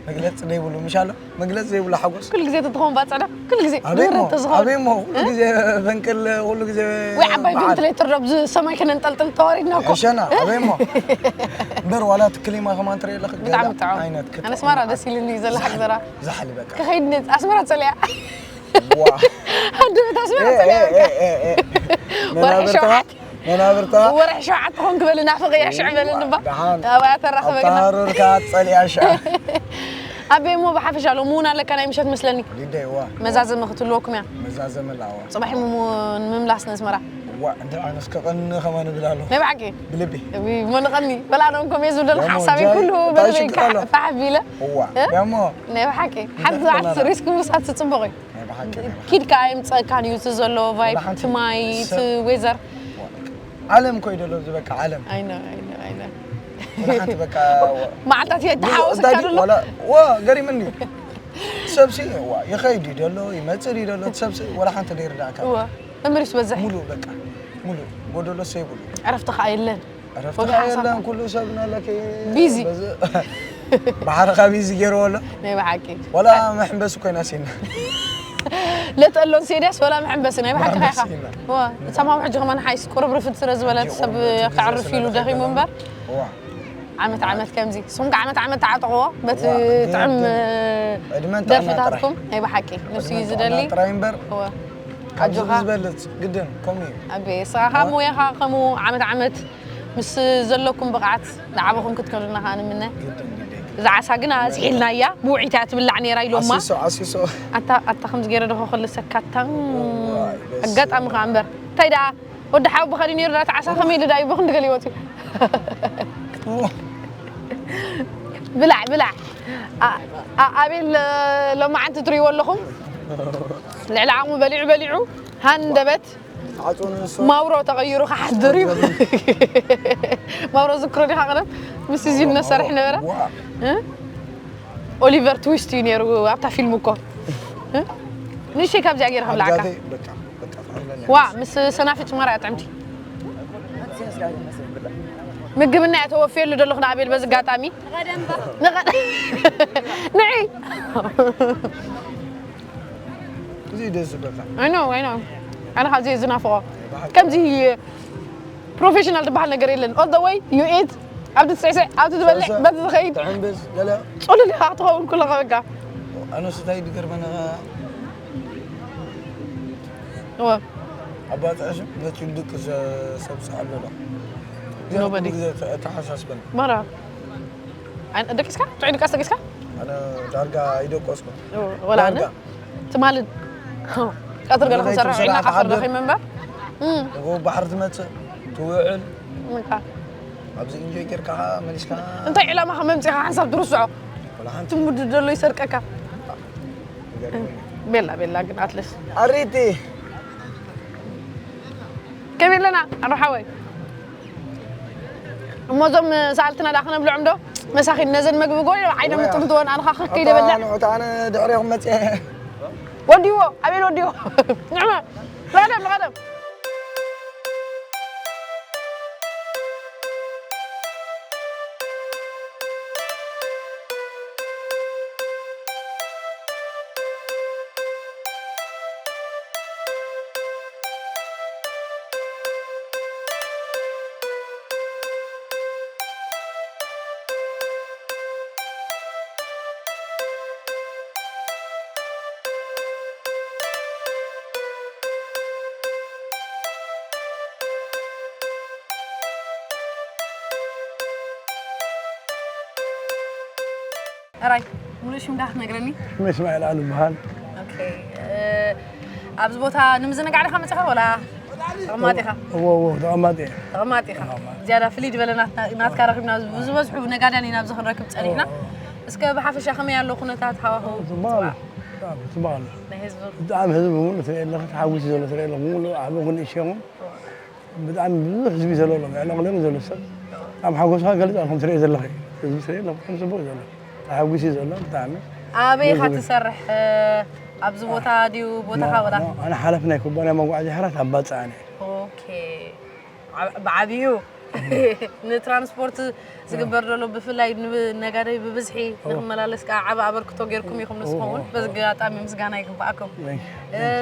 መግለፂ ዘይብሉ ምሽ ኣሎ መግለፂ ዘይብሉ ሓጎስ ኩሉ ግዜ ተትኸውን ባፅዕዳ ኩሉ ግዜ ኣበይ እሞ ንብረት ተዝኸውን ኣበይ እሞ ኩሉ ግዜ ፈንቅል ኩሉ ግዜ ወይ ዓባይ በዓል። ቨንትሌተር ዶ ብዚ ሰማይ ከነንጠልጥል ተዋሪድና እኮ ዕሸና ኣበይ እሞ እምበር ዋላ እቲ ክሊማ ከማን ትርኢ ኣለክ ብጣዕሚ ጥዑም ዓይነት ኣነስ ማራ ደስ ኢልኒ እዩ ዘለካ ዘራ ዛሕሊ በቃ ክኸይድ ነ ኣስመራ ፀሊያ ዋ ኣደበት ኣስመራ ፀሊያ በቃ ወርሒ መናብርታ ሸውዓተ መናብርታ ወርሒ ሸውዓተ ኮንክ በልና ፍቕያ ሽዕ በለኒ ባ ደሓን ኣብኣ ተራኸበ ግና ኣባረርካ ፀሊያ ሻ ኣቤ እሞ ብሓፈሻ ሎሚ እውን ኣለካ ናይ ምሸት መስለኒ ሊደይ ዋ መዛዘሚ ክትህልወኩም እያ መዛዘሚ ኣለዋ ፅባሕ ሞ ንምምላስ ነስመራ ዋ እንተ ኣነስ ከቐኒ ከማ ንብል ኣሎ ናይ ብሓቂ ብልቢ እሞ ንቐኒ በላሎም ኮም እየ ዝብል ደሞ ሓሳበይ ጃ- ኩሉ እንታይ በልበይ ሽግር ኣሎ? ፋሕ ቢለ እዋ እ? ደሞ ናይ ብሓቂ ሓንቲ ሰዓት ሪስክ ምውሳድ ፅቡቕ እዩ ናይ ብሓቂ ናይ ብሓቂ ኪድካ ኣይምፀእካን እዩ እቲ ዘሎ ቫይብ ወላ ሓንቲ እቲ ማይ እቲ ሰብ- ዌዘር ዋ፣ ዓለም ኮይ ደሎ ዝበቃ ዓለም ኣይነ ኣይነ ኣይነ ወላ ሓንቲ በቃ መዓልታት እየ ተሓወሰካ ደሎ ወላ ዋ ገሪምኒ ሰብሲ ዋ ይኸይድ እዩ ደሎ ይመፅእ እዩ ደሎ ሰብሲ ወላ ሓንቲ ደይርዳእካ እወ ተመሊሱ በዝሕ ሙሉ በቃ ሙሉ ጎደሎ ሰይብሉ ዕረፍቲ ከዓ የለን ዕረፍቲ ወግሒ ከዓ ሓሳብ የለን ኩሉ ሰብ ናለከ ቢዚ። ባሕርኻ ቢዚ ገይርዎ ኣሎ ናይ ብሓቂ ወላ መሕንበሲ ኮይና ሲና ለጠሎን ሴድያስ ወላ መሐንበሲ ናይ ብሓቂ ኢኻ መሐንበሲ ኢና። ዋ ሰማም ሕጂ ከማን ሓይስ ቁርብርፍት ስለ ዝበለት ሰብ ከዕርፍ ኢሉ ደኺሙ እምበር ዋ ዓመት ዓመት ከምዚ ንስኹም ከ ዓመት ዓመት ተዓጠቕዎ በቲ ዋ፣ ጥዕም ዕድመን ጥዕና ደርፍታትኩም ናይ ብሓቂ ንሱ እዩ ዝደሊ ጥራይ እምበር እወ ካብዚ ኣጆኻ ዝበልፅ ግድን ከምኡ እዩ ኣቤ ስኻ ካብ ሙያኻ ከምኡ ዓመት ዓመት ምስ ዘለኩም ብቕዓት ንዓበኹም ክትከሉና ከዓ ንምነ ግድን ግድን እዛ ዓሳ ግን ኣስሒልና እያ ብውዒት እያ ትብላዕ ነይራ ኢሎማ ዓሲሶ ዓሲሶ ኣታ ኣታ ከምዚ ገይረ ደኾ ከልሰካታ ዋይ፣ በስመ ኣጋጣሚ ከዓ እምበር እንታይ ደኣ ወዲ ሓው ብኸዲ ነይሩ ዳታ ዓሳ ከመይ ኢሉ ዳዩ ብኽንዲ ገሊዎ እዩ ብላዕ ብላዕ ኣ- ኣ- ኣቤል ሎማዓንቲ ትርእይዎ ኣለኹም ልዕሊ ዓቕሙ በሊዑ በሊዑ ሃንደበት ዓፁ ንሱ ማውሮ ተቐይሩ ክሓድር እዩ ማውሮ ዝክሮ ዲኻ ቀደም ምስ እዚ ነሰርሕ ነበረ ዋ እ? ኦሊቨር ትዊስት እዩ ነይሩ ኣብታ ፊልም እኮ እ? ንእሽተይ ካብዚኣ ገይረ ክብላዓካ ሓጋተይ በቃ በቃ ተቐበለኒ። ዋ ምስ ሰናፍጭ ማራ እያ ጥዕምቲ ምግብና እያ ተወፍየሉ ዘለኹ ንኣቤል በዚ ኣጋጣሚ ንቐ- ንዒ እዚ ደስ ዝበካ I know, I know. ኣነ ካብዚ ዝናፍቆ ከምዚ ፕሮፌሽናል ዝበሃል ነገር የለን all the way you eat ኣብቲ ትስዕስዕ ኣብቲ ትበልዕ በቲ ዝኸይድ ትሕምብስ ገለ ፅሉል ኢኻ ክትኸውን ኩለኻ በቃ ኣነስ እንታይ ድገርመና እወ ኣባፅዕሽ ነቲ ውልቅ ሰብ ሰዓሎ ዶ Nobody. ግዜ ተሓሳስበን ማራ ኣይ- ደቂስካ ጥዑይ ድቃስ ደቂስካ ኣነ ዳርጋ ኣይደቆስኩ ወላ ኣነ ዳርጋ ትማሊ ቀትር ገለ ወላይታ ክንሰርሕ ስራሕ ኢና ዓፈር ትሓድር። ረኺም እምበር እም፣ ንጎ ባሕሪ ትመፅእ ትውዕል እካ። ኣብዚ ኢንጆይ ጌርካ መሊስካ እንታይ ዕላማ ከመምፂኻ ሓንሳብ ትርስዖ ወላ ሓንቲ ትሙድ ዘሎ ይሰርቀካ ይገርም። ቤላ ቤላ ግን ኣትለስ ኣሪቲ ከመይ ኣለና ኣሮሓወይ እሞ እዞም ሰኣልትና ዳ ክነብልዖም ዶ መሳኺን ነዘን መግቢ ጎይ ዓይኖም ወያ። ጥምትወን ኣንኻ ከከይደ በልዕ ንዑት ኣነ ድሕሪኹም መፅአ ወዲዎ ኣቤል ወዲዎ ንዕመ ንቐደም ንቐደም ሕራይ ሙሉእ ሽምካ ክትነግረኒ ስመ እስማኤል ኣሉ ይበሃል። ኦኬ፣ እ፣ ኣብዚ ቦታ ንምዝንጋዕ ዲኻ መፂኻ ወላ ተቐማጢ ኢኻ እዎ እዎ ተቐማጢ እየ። ተቐማጢ ኢኻ ዝያዳ ፍልይ ዝበለ ናትና- ናትካ ረኺብና ዝበዝሑ ነጋድያን ኢና ኣብዚ ክንረክብ ፀኒሕና እስከ ብሓፈሻ ከመይ ኣሎ ኩነታት ሃዋህው ፅቡቅ ኣሎ። ብጣዕሚ ፅቡቅ ኣሎ። ናይ ህዝቢ ብጣዕሚ ህዝቢ ብምሉእ ትርኢ ኣለኺ ተሓጒሱ ዘሎ ትርኢ ኣለኺ ብምሉእ ዓበኹ ንእሽተኹም ብጣዕሚ ብዙሕ ህዝቢ ዘሎ ኣሎ መዕለቕለቕ ዘሎ ሰብ ኣብ ሓጎስካ ገልፅ ኣልኩም ትርኢ ዘለኺ ህዝቢ ትርኢ ኣለኹ ከም ፅቡቅ ዘሎ ተሓጒሱ ዘሎ ብጣዕሚ ኣበይ ኢኻ ህዝቢ- ትሰርሕ ኣብዚ ቦታ ድዩ ቦታኻ ወላ ኣነ ሓላፊ ናይ ኩባንያ መጓዓዝያ ሓራት ኣብ ባፅዕ ኣነ ኦኬ ዓብ- ብዓብዩ ንትራንስፖርት ዝግበር ዘሎ ብፍላይ ነጋዳይ ብብዝሒ ንክመላለስ ከዓ ዓብ ኣበርክቶ ገይርኩም ኢኹም ንስኹም እውን በዚ ኣጋጣሚ ምስጋና ይግባኣኩም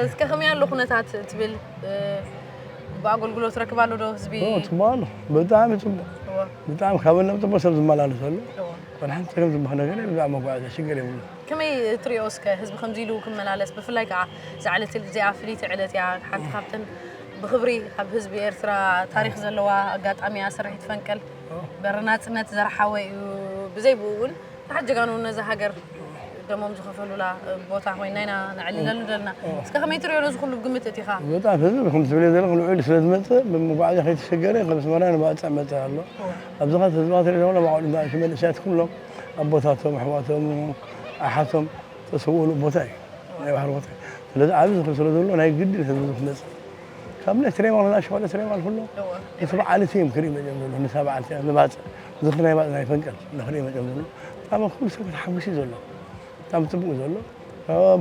እስከ ከመይ ኣሎ ኩነታት ትብል ብኣገልግሎት ረክብ ኣሎ ዶ ህዝቢ ፅቡቅ ኣሎ ብጣዕሚ ፅቡቅ ብጣዕሚ ካብ ነብፅቦ ሰብ ዝመላለሰሉ ወላ ሓንቲ ፀገም ዝበሃል ነገር የለን ብዛዕባ መጓዓዝያ ሽግር የብሉ ከመይ ትሪኦ እስከ ህዝቢ ከምዚ ኢሉ ክመላለስ ብፍላይ ከዓ እዛ ዕለት እዚኣ ፍልይቲ ዕለት እያ ሓንቲ ካብተን ብክብሪ ኣብ ህዝቢ ኤርትራ ታሪክ ዘለዋ ኣጋጣሚ እያ ስርሒት ፈንቅል በሪ ናፅነት ዘርሓወ እዩ ብዘይ ብኡ እውን ንሓ ጀጋኑ ነዛ ሃገር ደሞም ዝኸፈሉላ ቦታ ኮይና ኢና ነዕልለሉ ዘለና እስከ ከመይ ትሪኦ ነዚ ኩሉ ብግምት እቲኻ በጣም ህዝቢ ከም ትብልዮ ዘለኹ ንዑ ኢሉ ስለ ዝመፅእ ብመጓዓዝያ ከይተሸገረ ከም ኣስመራ ንባፅዕ መፅእ ኣሎ ኣብዚ ኸ ህዝቢ ክትርኢ ዘለኹ ለማዕሉ እንዳእሹ መንእሰያት ኩሎም ኣቦታቶም ኣሕዋቶም ኣሓቶም ተሰውእሉ ቦታ እዩ ናይ ባሕሪ ቦታ እዩ ስለዚ ዓብዪ ዝኽሪ ስለ ዘሎ ናይ ግድን ህዝቢ ክመፅእ ኣብ ናይ ትሬማል ናሽ ወደ ትሬማል ኩሎ እወ። ንሰብዓ ዓለቲ እዮም ክርኢ መፅኦም ዘሎ ንሰብዓ ዓለቲ ንባፅዕ ዝኽሪ ናይ ባፅዕ ናይ ፈንቀል ንኽርኢ መፅኦም ዘሎ። ኣብ ኩሉ ሰብ ተሓጒሱ እዩ ዘሎ። ኣብ ፅቡቅ ዘሎ።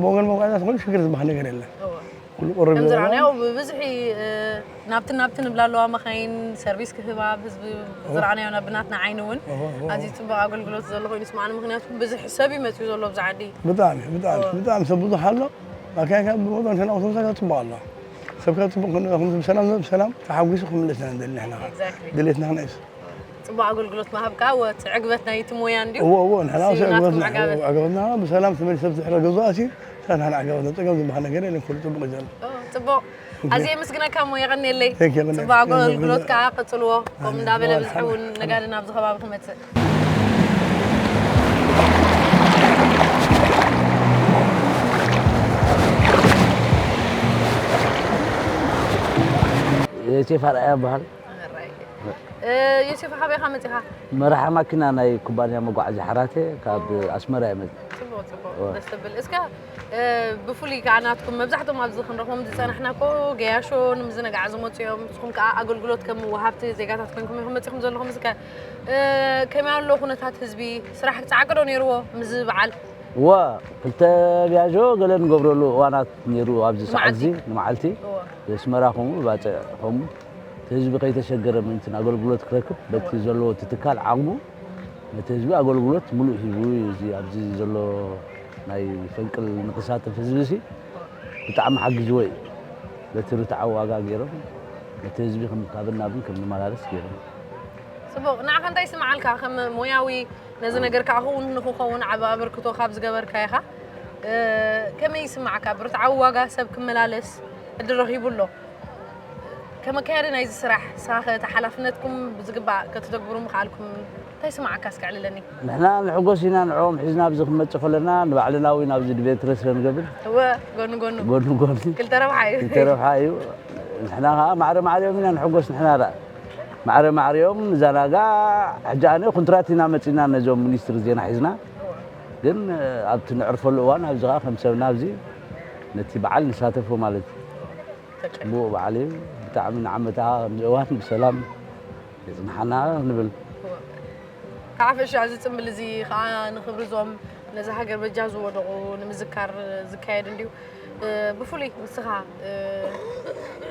ብወገን መጓዓዝያ ዝኾነ ሽግር ዝበሃል ነገር የለን። እወ። ኩሉ ቁሩብ ከም ይበላል። ዝረኣናዮ ብብዝሒ ናብቲ ናብቲ ንብላ ኣለዋ መኻይን ሰርቪስ ክህባ ኣብ ህዝቢ ዝረኣናዮ ናብ ብናትና ዓይኒ እውን ኣዝዩ ጽቡቕ ኣገልግሎት ዘሎ ኮይኑ ይስማዓኒ። ምኽንያቱ ብዙሕ ሰብ እዩ መጺኡ ዘሎ ኣብዚ ዓዲ። ብጣዕሚ ብጣዕሚ ብጣዕሚ ሰብ ብዙሕ ኣሎ። ኣካይካ ብመጠን ተናውሶ ሰብ ጽቡቕ ኣሎ። ሰብ ካብ ጽቡቕ ክንረኸም ብሰላም ብሰላም ተሓጒሱ ክምለስ ኢና ንደሊ ንሕና። ድሌትና ክንዕስ። ጽቡቕ ኣገልግሎት ምሃብካ ወቲ ዕግበት ናይቲ ሞያ እንድዩ። እዎ እዎ ንሕና ስኢናትኩም ዕግበትና ዕጋበት። ዕግበትና ብሰላም ተመሊሱ ሰብ ዝሕረ ገዛእሲ ሳናን ዓጋብ ነጥቅም ዝበሃል ነገር የለን። ኩሉ ጽቡቕ እዩ ዘሎ። ጽቡቕ ኣዝየ የመስግነካ እሞ የቐንየለይ። Thank you፣ የቐንየለይ። ጽቡቕ ኣገልግሎት ከዓ ቀጽልዎ። ከምኡ እንዳበለ ብዝሒ እውን ነጋድን ኣብዚ ከባቢ ክመጽእ። ዮሴፍ ኣርኣያ ይበሃል። ዮሴፍ ካበይ ኢኻ መጺኻ? መራሒ ማኪና ናይ ኩባንያ መጓዓዝያ ሓራቴ ካብ ኣስመራ እየ መጺእ። ጽቡቕ ጽቡቕ ደስ ዘብል። እስከ ብፍሉይ ከዓ ናትኩም መብዛሕትኦም ኣብዚ ክንረኽቦም ዝጸናሕና እኮ ገያሾ ንምዝንጋዕ ዝመጹ እዮም። ንስኹም ከዓ ኣገልግሎት ከም ወሃብቲ ዜጋታት ኮይንኩም ኢኹም መጺኹም ዘለኹም። እስከ ከመይ ኣሎ ኩነታት ህዝቢ? ስራሕ ጻዕቂ ዶ ነይርዎ ምስዚ በዓል? እወ ክልተ ገያሾ ገለ ንገብረሉ እዋናት ነይሩ ኣብዚ ሰዓት እዚ ንመዓልቲ። ንመዓልቲ እወ። የስመራ ከምኡ ባጽዕ ከምኡ እቲ ህዝቢ ከይተሸገረ ምእንቲ ኣገልግሎት ክረክብ በቲ ዘለዎ እቲ ትካል ዓቕሙ ነቲ ህዝቢ ኣገልግሎት ምሉእ ሂቡ እዩ። እዚ ኣብዚ ዘሎ ናይ ፈንቅል ንክሳተፍ ህዝቢ ሲ ብጣዕሚ ሓጊዝዎ እዩ። በቲ ርትዓዊ ዋጋ ገይሮም ነቲ ህዝቢ ከም ካብን ናብን ከም ንመላለስ ገይሮም። ጽቡቕ ንዓኻ እንታይ ይስምዓልካ ከም ሞያዊ ነዚ ነገር ከዓ ክውን ንክኸውን ዓቢ ኣበርክቶ ካብ ዝገበርካ ኢኻ። ከመይ ይስምዓካ ብርትዓዊ ዋጋ ሰብ ክመላለስ ዕድል ረኺቡ ኣሎ። ከመካየዲ ናይዚ ስራሕ ንስኻ ከ እቲ ሓላፍነትኩም ብዝግባእ ከተተግብሩ ምኽኣልኩም እንታይ ይስምዓካ እስኪ ኣዕልለኒ? ንሕና ንሕጎስ ኢና ንዕኦም ሒዝና ኣብዚ ክንመጽእ ከለና ንባዕልና እውን ኣብዚ ድቤት ስለ ንገብር እወ ጎኑ ጎኑ ጎኑ ጎኑ ክልተ ረብሓ እዩ። ክልተ ረብሓ እዩ። ንሕና ከዓ ማዕረ ማዕሪኦም ኢና ንሕጎስ ንሕና ደኣ ማዕረ ማዕሪኦም ንዘናጋዕ። ሕጂ ኣነ ኩንትራት ኢና መጺና ነዞም ሚኒስትሪ ዜና ሒዝና ግን ኣብቲ ንዕርፈሉ እዋን ኣብዚ ከዓ ከም ሰብና ኣብዚ ነቲ በዓል ንሳተፎ ማለት እዩ። ጽቡቕ በዓል እዩ። ብጣዕሚ ንዓመታ ከምዚ እዋን ብሰላም የጽንሓና ንብል። ካብ ሓፈሻ እዚ ጽምብል እዚ ከዓ ንኽብሪ እዞም ነዛ ሃገር በጃ ዝወደቑ ንምዝካር ዝካየድ እንድዩ። ብፍሉይ ንስኻ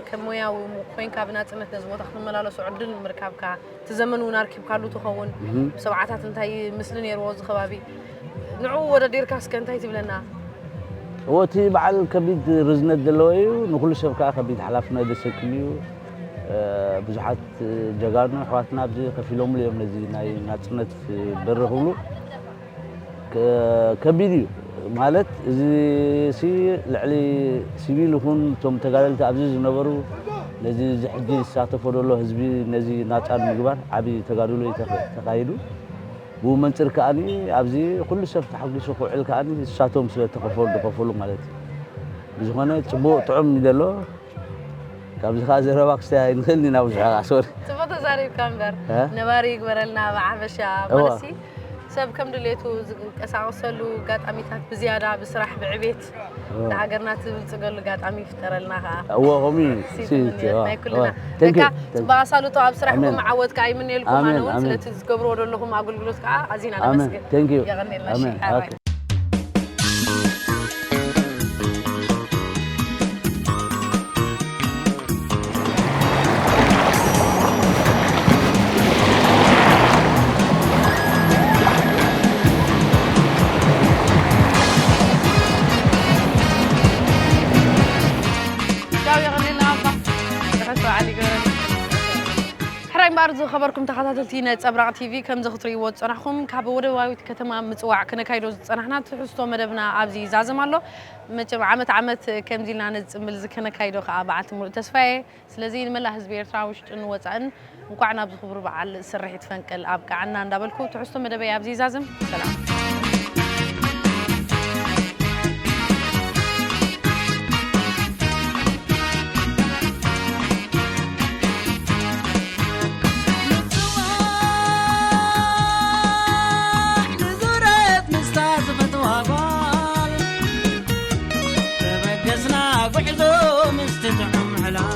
ከም ሞያዊ ኮይንካ ብናጽነት ነዚ ቦታ ክትመላለሱ ዕድል ምርካብካ እቲ ዘመን እውን ኣርኪብካሉ ትኸውን። ብሰብዓታት እንታይ ምስሊ ነይርዎ እዚ ከባቢ ንዕኡ ወዳዲርካ እስከ እንታይ ትብለና? እዎ እቲ በዓል ከቢድ ርዝነት ዘለዎ እዩ። ንኩሉ ሰብ ከዓ ከቢድ ሓላፍነት ዘሰክም እዩ። ብዙሓት ጀጋኑ ኣሕዋትና ኣብዚ ከፊሎምሉ እዮም ነዚ ናይ ናፅነት በሪ ክብሉ። ከቢድ እዩ ማለት እዚ ሲ ልዕሊ ሲቪል ይኹን እቶም ተጋደልቲ ኣብዚ ዝነበሩ ነዚ እዚ ሕጂ ዝሳተፎ ዘሎ ህዝቢ ነዚ ናፃ ንምግባር ዓብዪ ተጋድሎ እዩ ተኻይዱ። ብኡ መንፅር ከዓኒ ኣብዚ ኩሉ ሰብ ተሓጒሱ ክውዕል ከዓኒ ንሳቶም ስለ ተኸፈሉ ዝኸፈሉ ማለት እዩ። ብዝኾነ ፅቡቕ ጥዑም እዩ ዘሎ። ካብዚ ከዓ ዘረባ ክስታይ ኣይንኽእልን ኢና ብዙሕ ሶሪ። ፅቡቕ ተዛሪብካ እምበር ነባሪ ይግበረልና ብሓፈሻ እዋ። ማለትሲ ሰብ ከም ድሌቱ ዝንቀሳቐሰሉ ኣጋጣሚታት ብዝያዳ ብስራሕ ብዕቤት እዋ። ንሃገርና ትብልፅገሉ ኣጋጣሚ ይፍጠረልና ከዓ እዎ ከምኡ እዩ። ሲ ሲ- ትምንዮት እዋ፣ ናይ ኩልና እዋ። Thank you፣ በቃ thank you። ፅቡቅ ኣሳልጦ ኣብ ስራሕኩም ኣሜን። ዓወት ከዓ ይምንየልኩም ኣነ ኣሜን፣ እውን ኣሜን። ስለቲ ዝገብርዎ ዘለኹም ኣገልግሎት ከዓ ኣዚና ኣሜን። ነመስግን Thank you። የቐንየልና ኣሜን። ሽሓራይ Okay። ሕራይ እምበኣር ዝኸበርኩም ተኸታተልቲ ነጸብራቕ ቲቪ ከምዚ ክትርእይዎ ዝጸናሕኩም ካብ ወደባዊት ከተማ ምጽዋዕ ክነካይዶ ዝጸናሕና ትሕዝቶ መደብና ኣብዚ ይዛዘም ኣሎ። መቸም ዓመት ዓመት ከምዚ ኢልና ነዚ ጽምብል እዚ ከነካይዶ ከኣ በዓልቲ ሙሉእ ተስፋ እየ። ስለዚ ንመላእ ህዝቢ ኤርትራ ውሽጥን ወጻእን እንቋዕ ናብዚ ክቡር በዓል ስርሒት ፈንቅል ኣብቅዓና እንዳበልኩ ትሕዝቶ መደበይ ኣብዚ ይዛዝም። ሰላም። ምጽዋዕ ንዙረት ምስታ ዝፈትዋ ጓል ተበገስና ጉዕዞ ምስቲ ጥዑም ዕላል።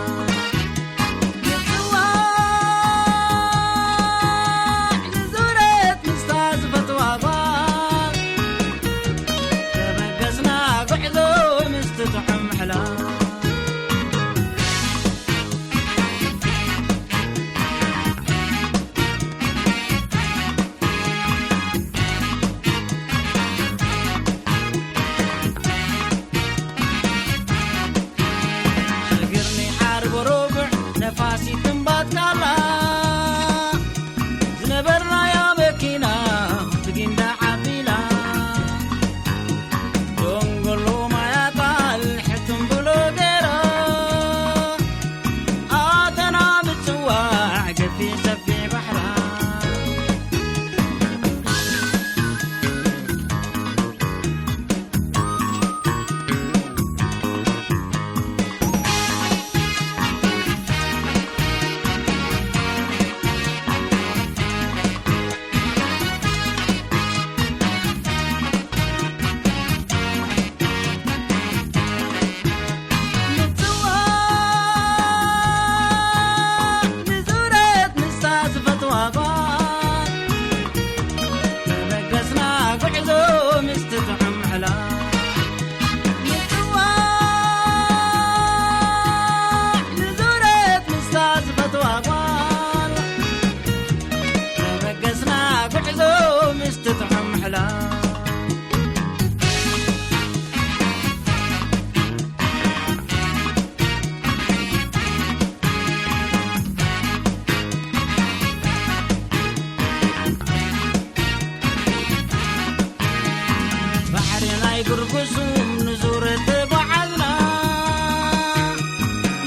ብርጉሱም ንዙረት በዓልና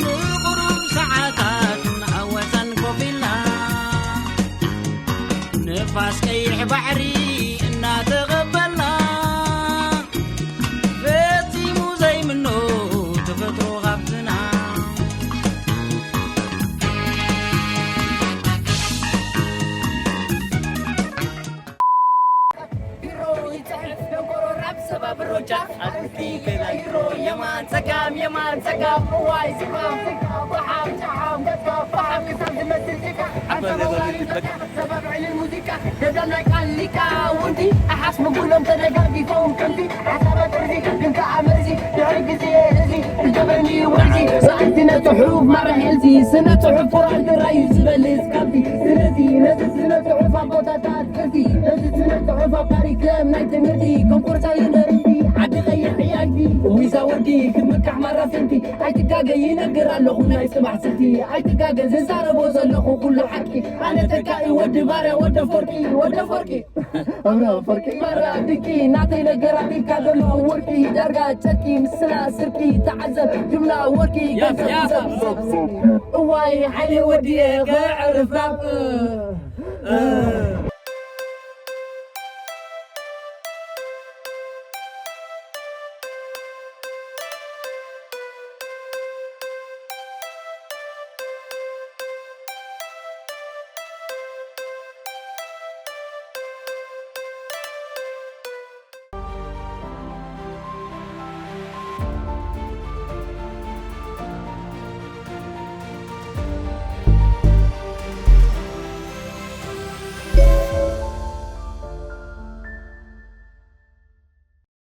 ንቁሩብ ሰዓታት ኣብ ወሰን ኮፍ ኢልና ንፋስ ቀይሕ ባሕሪ እናተቐበልና ፈጺሙ ዘይምኖ ተፈጥሮ ሃብትና።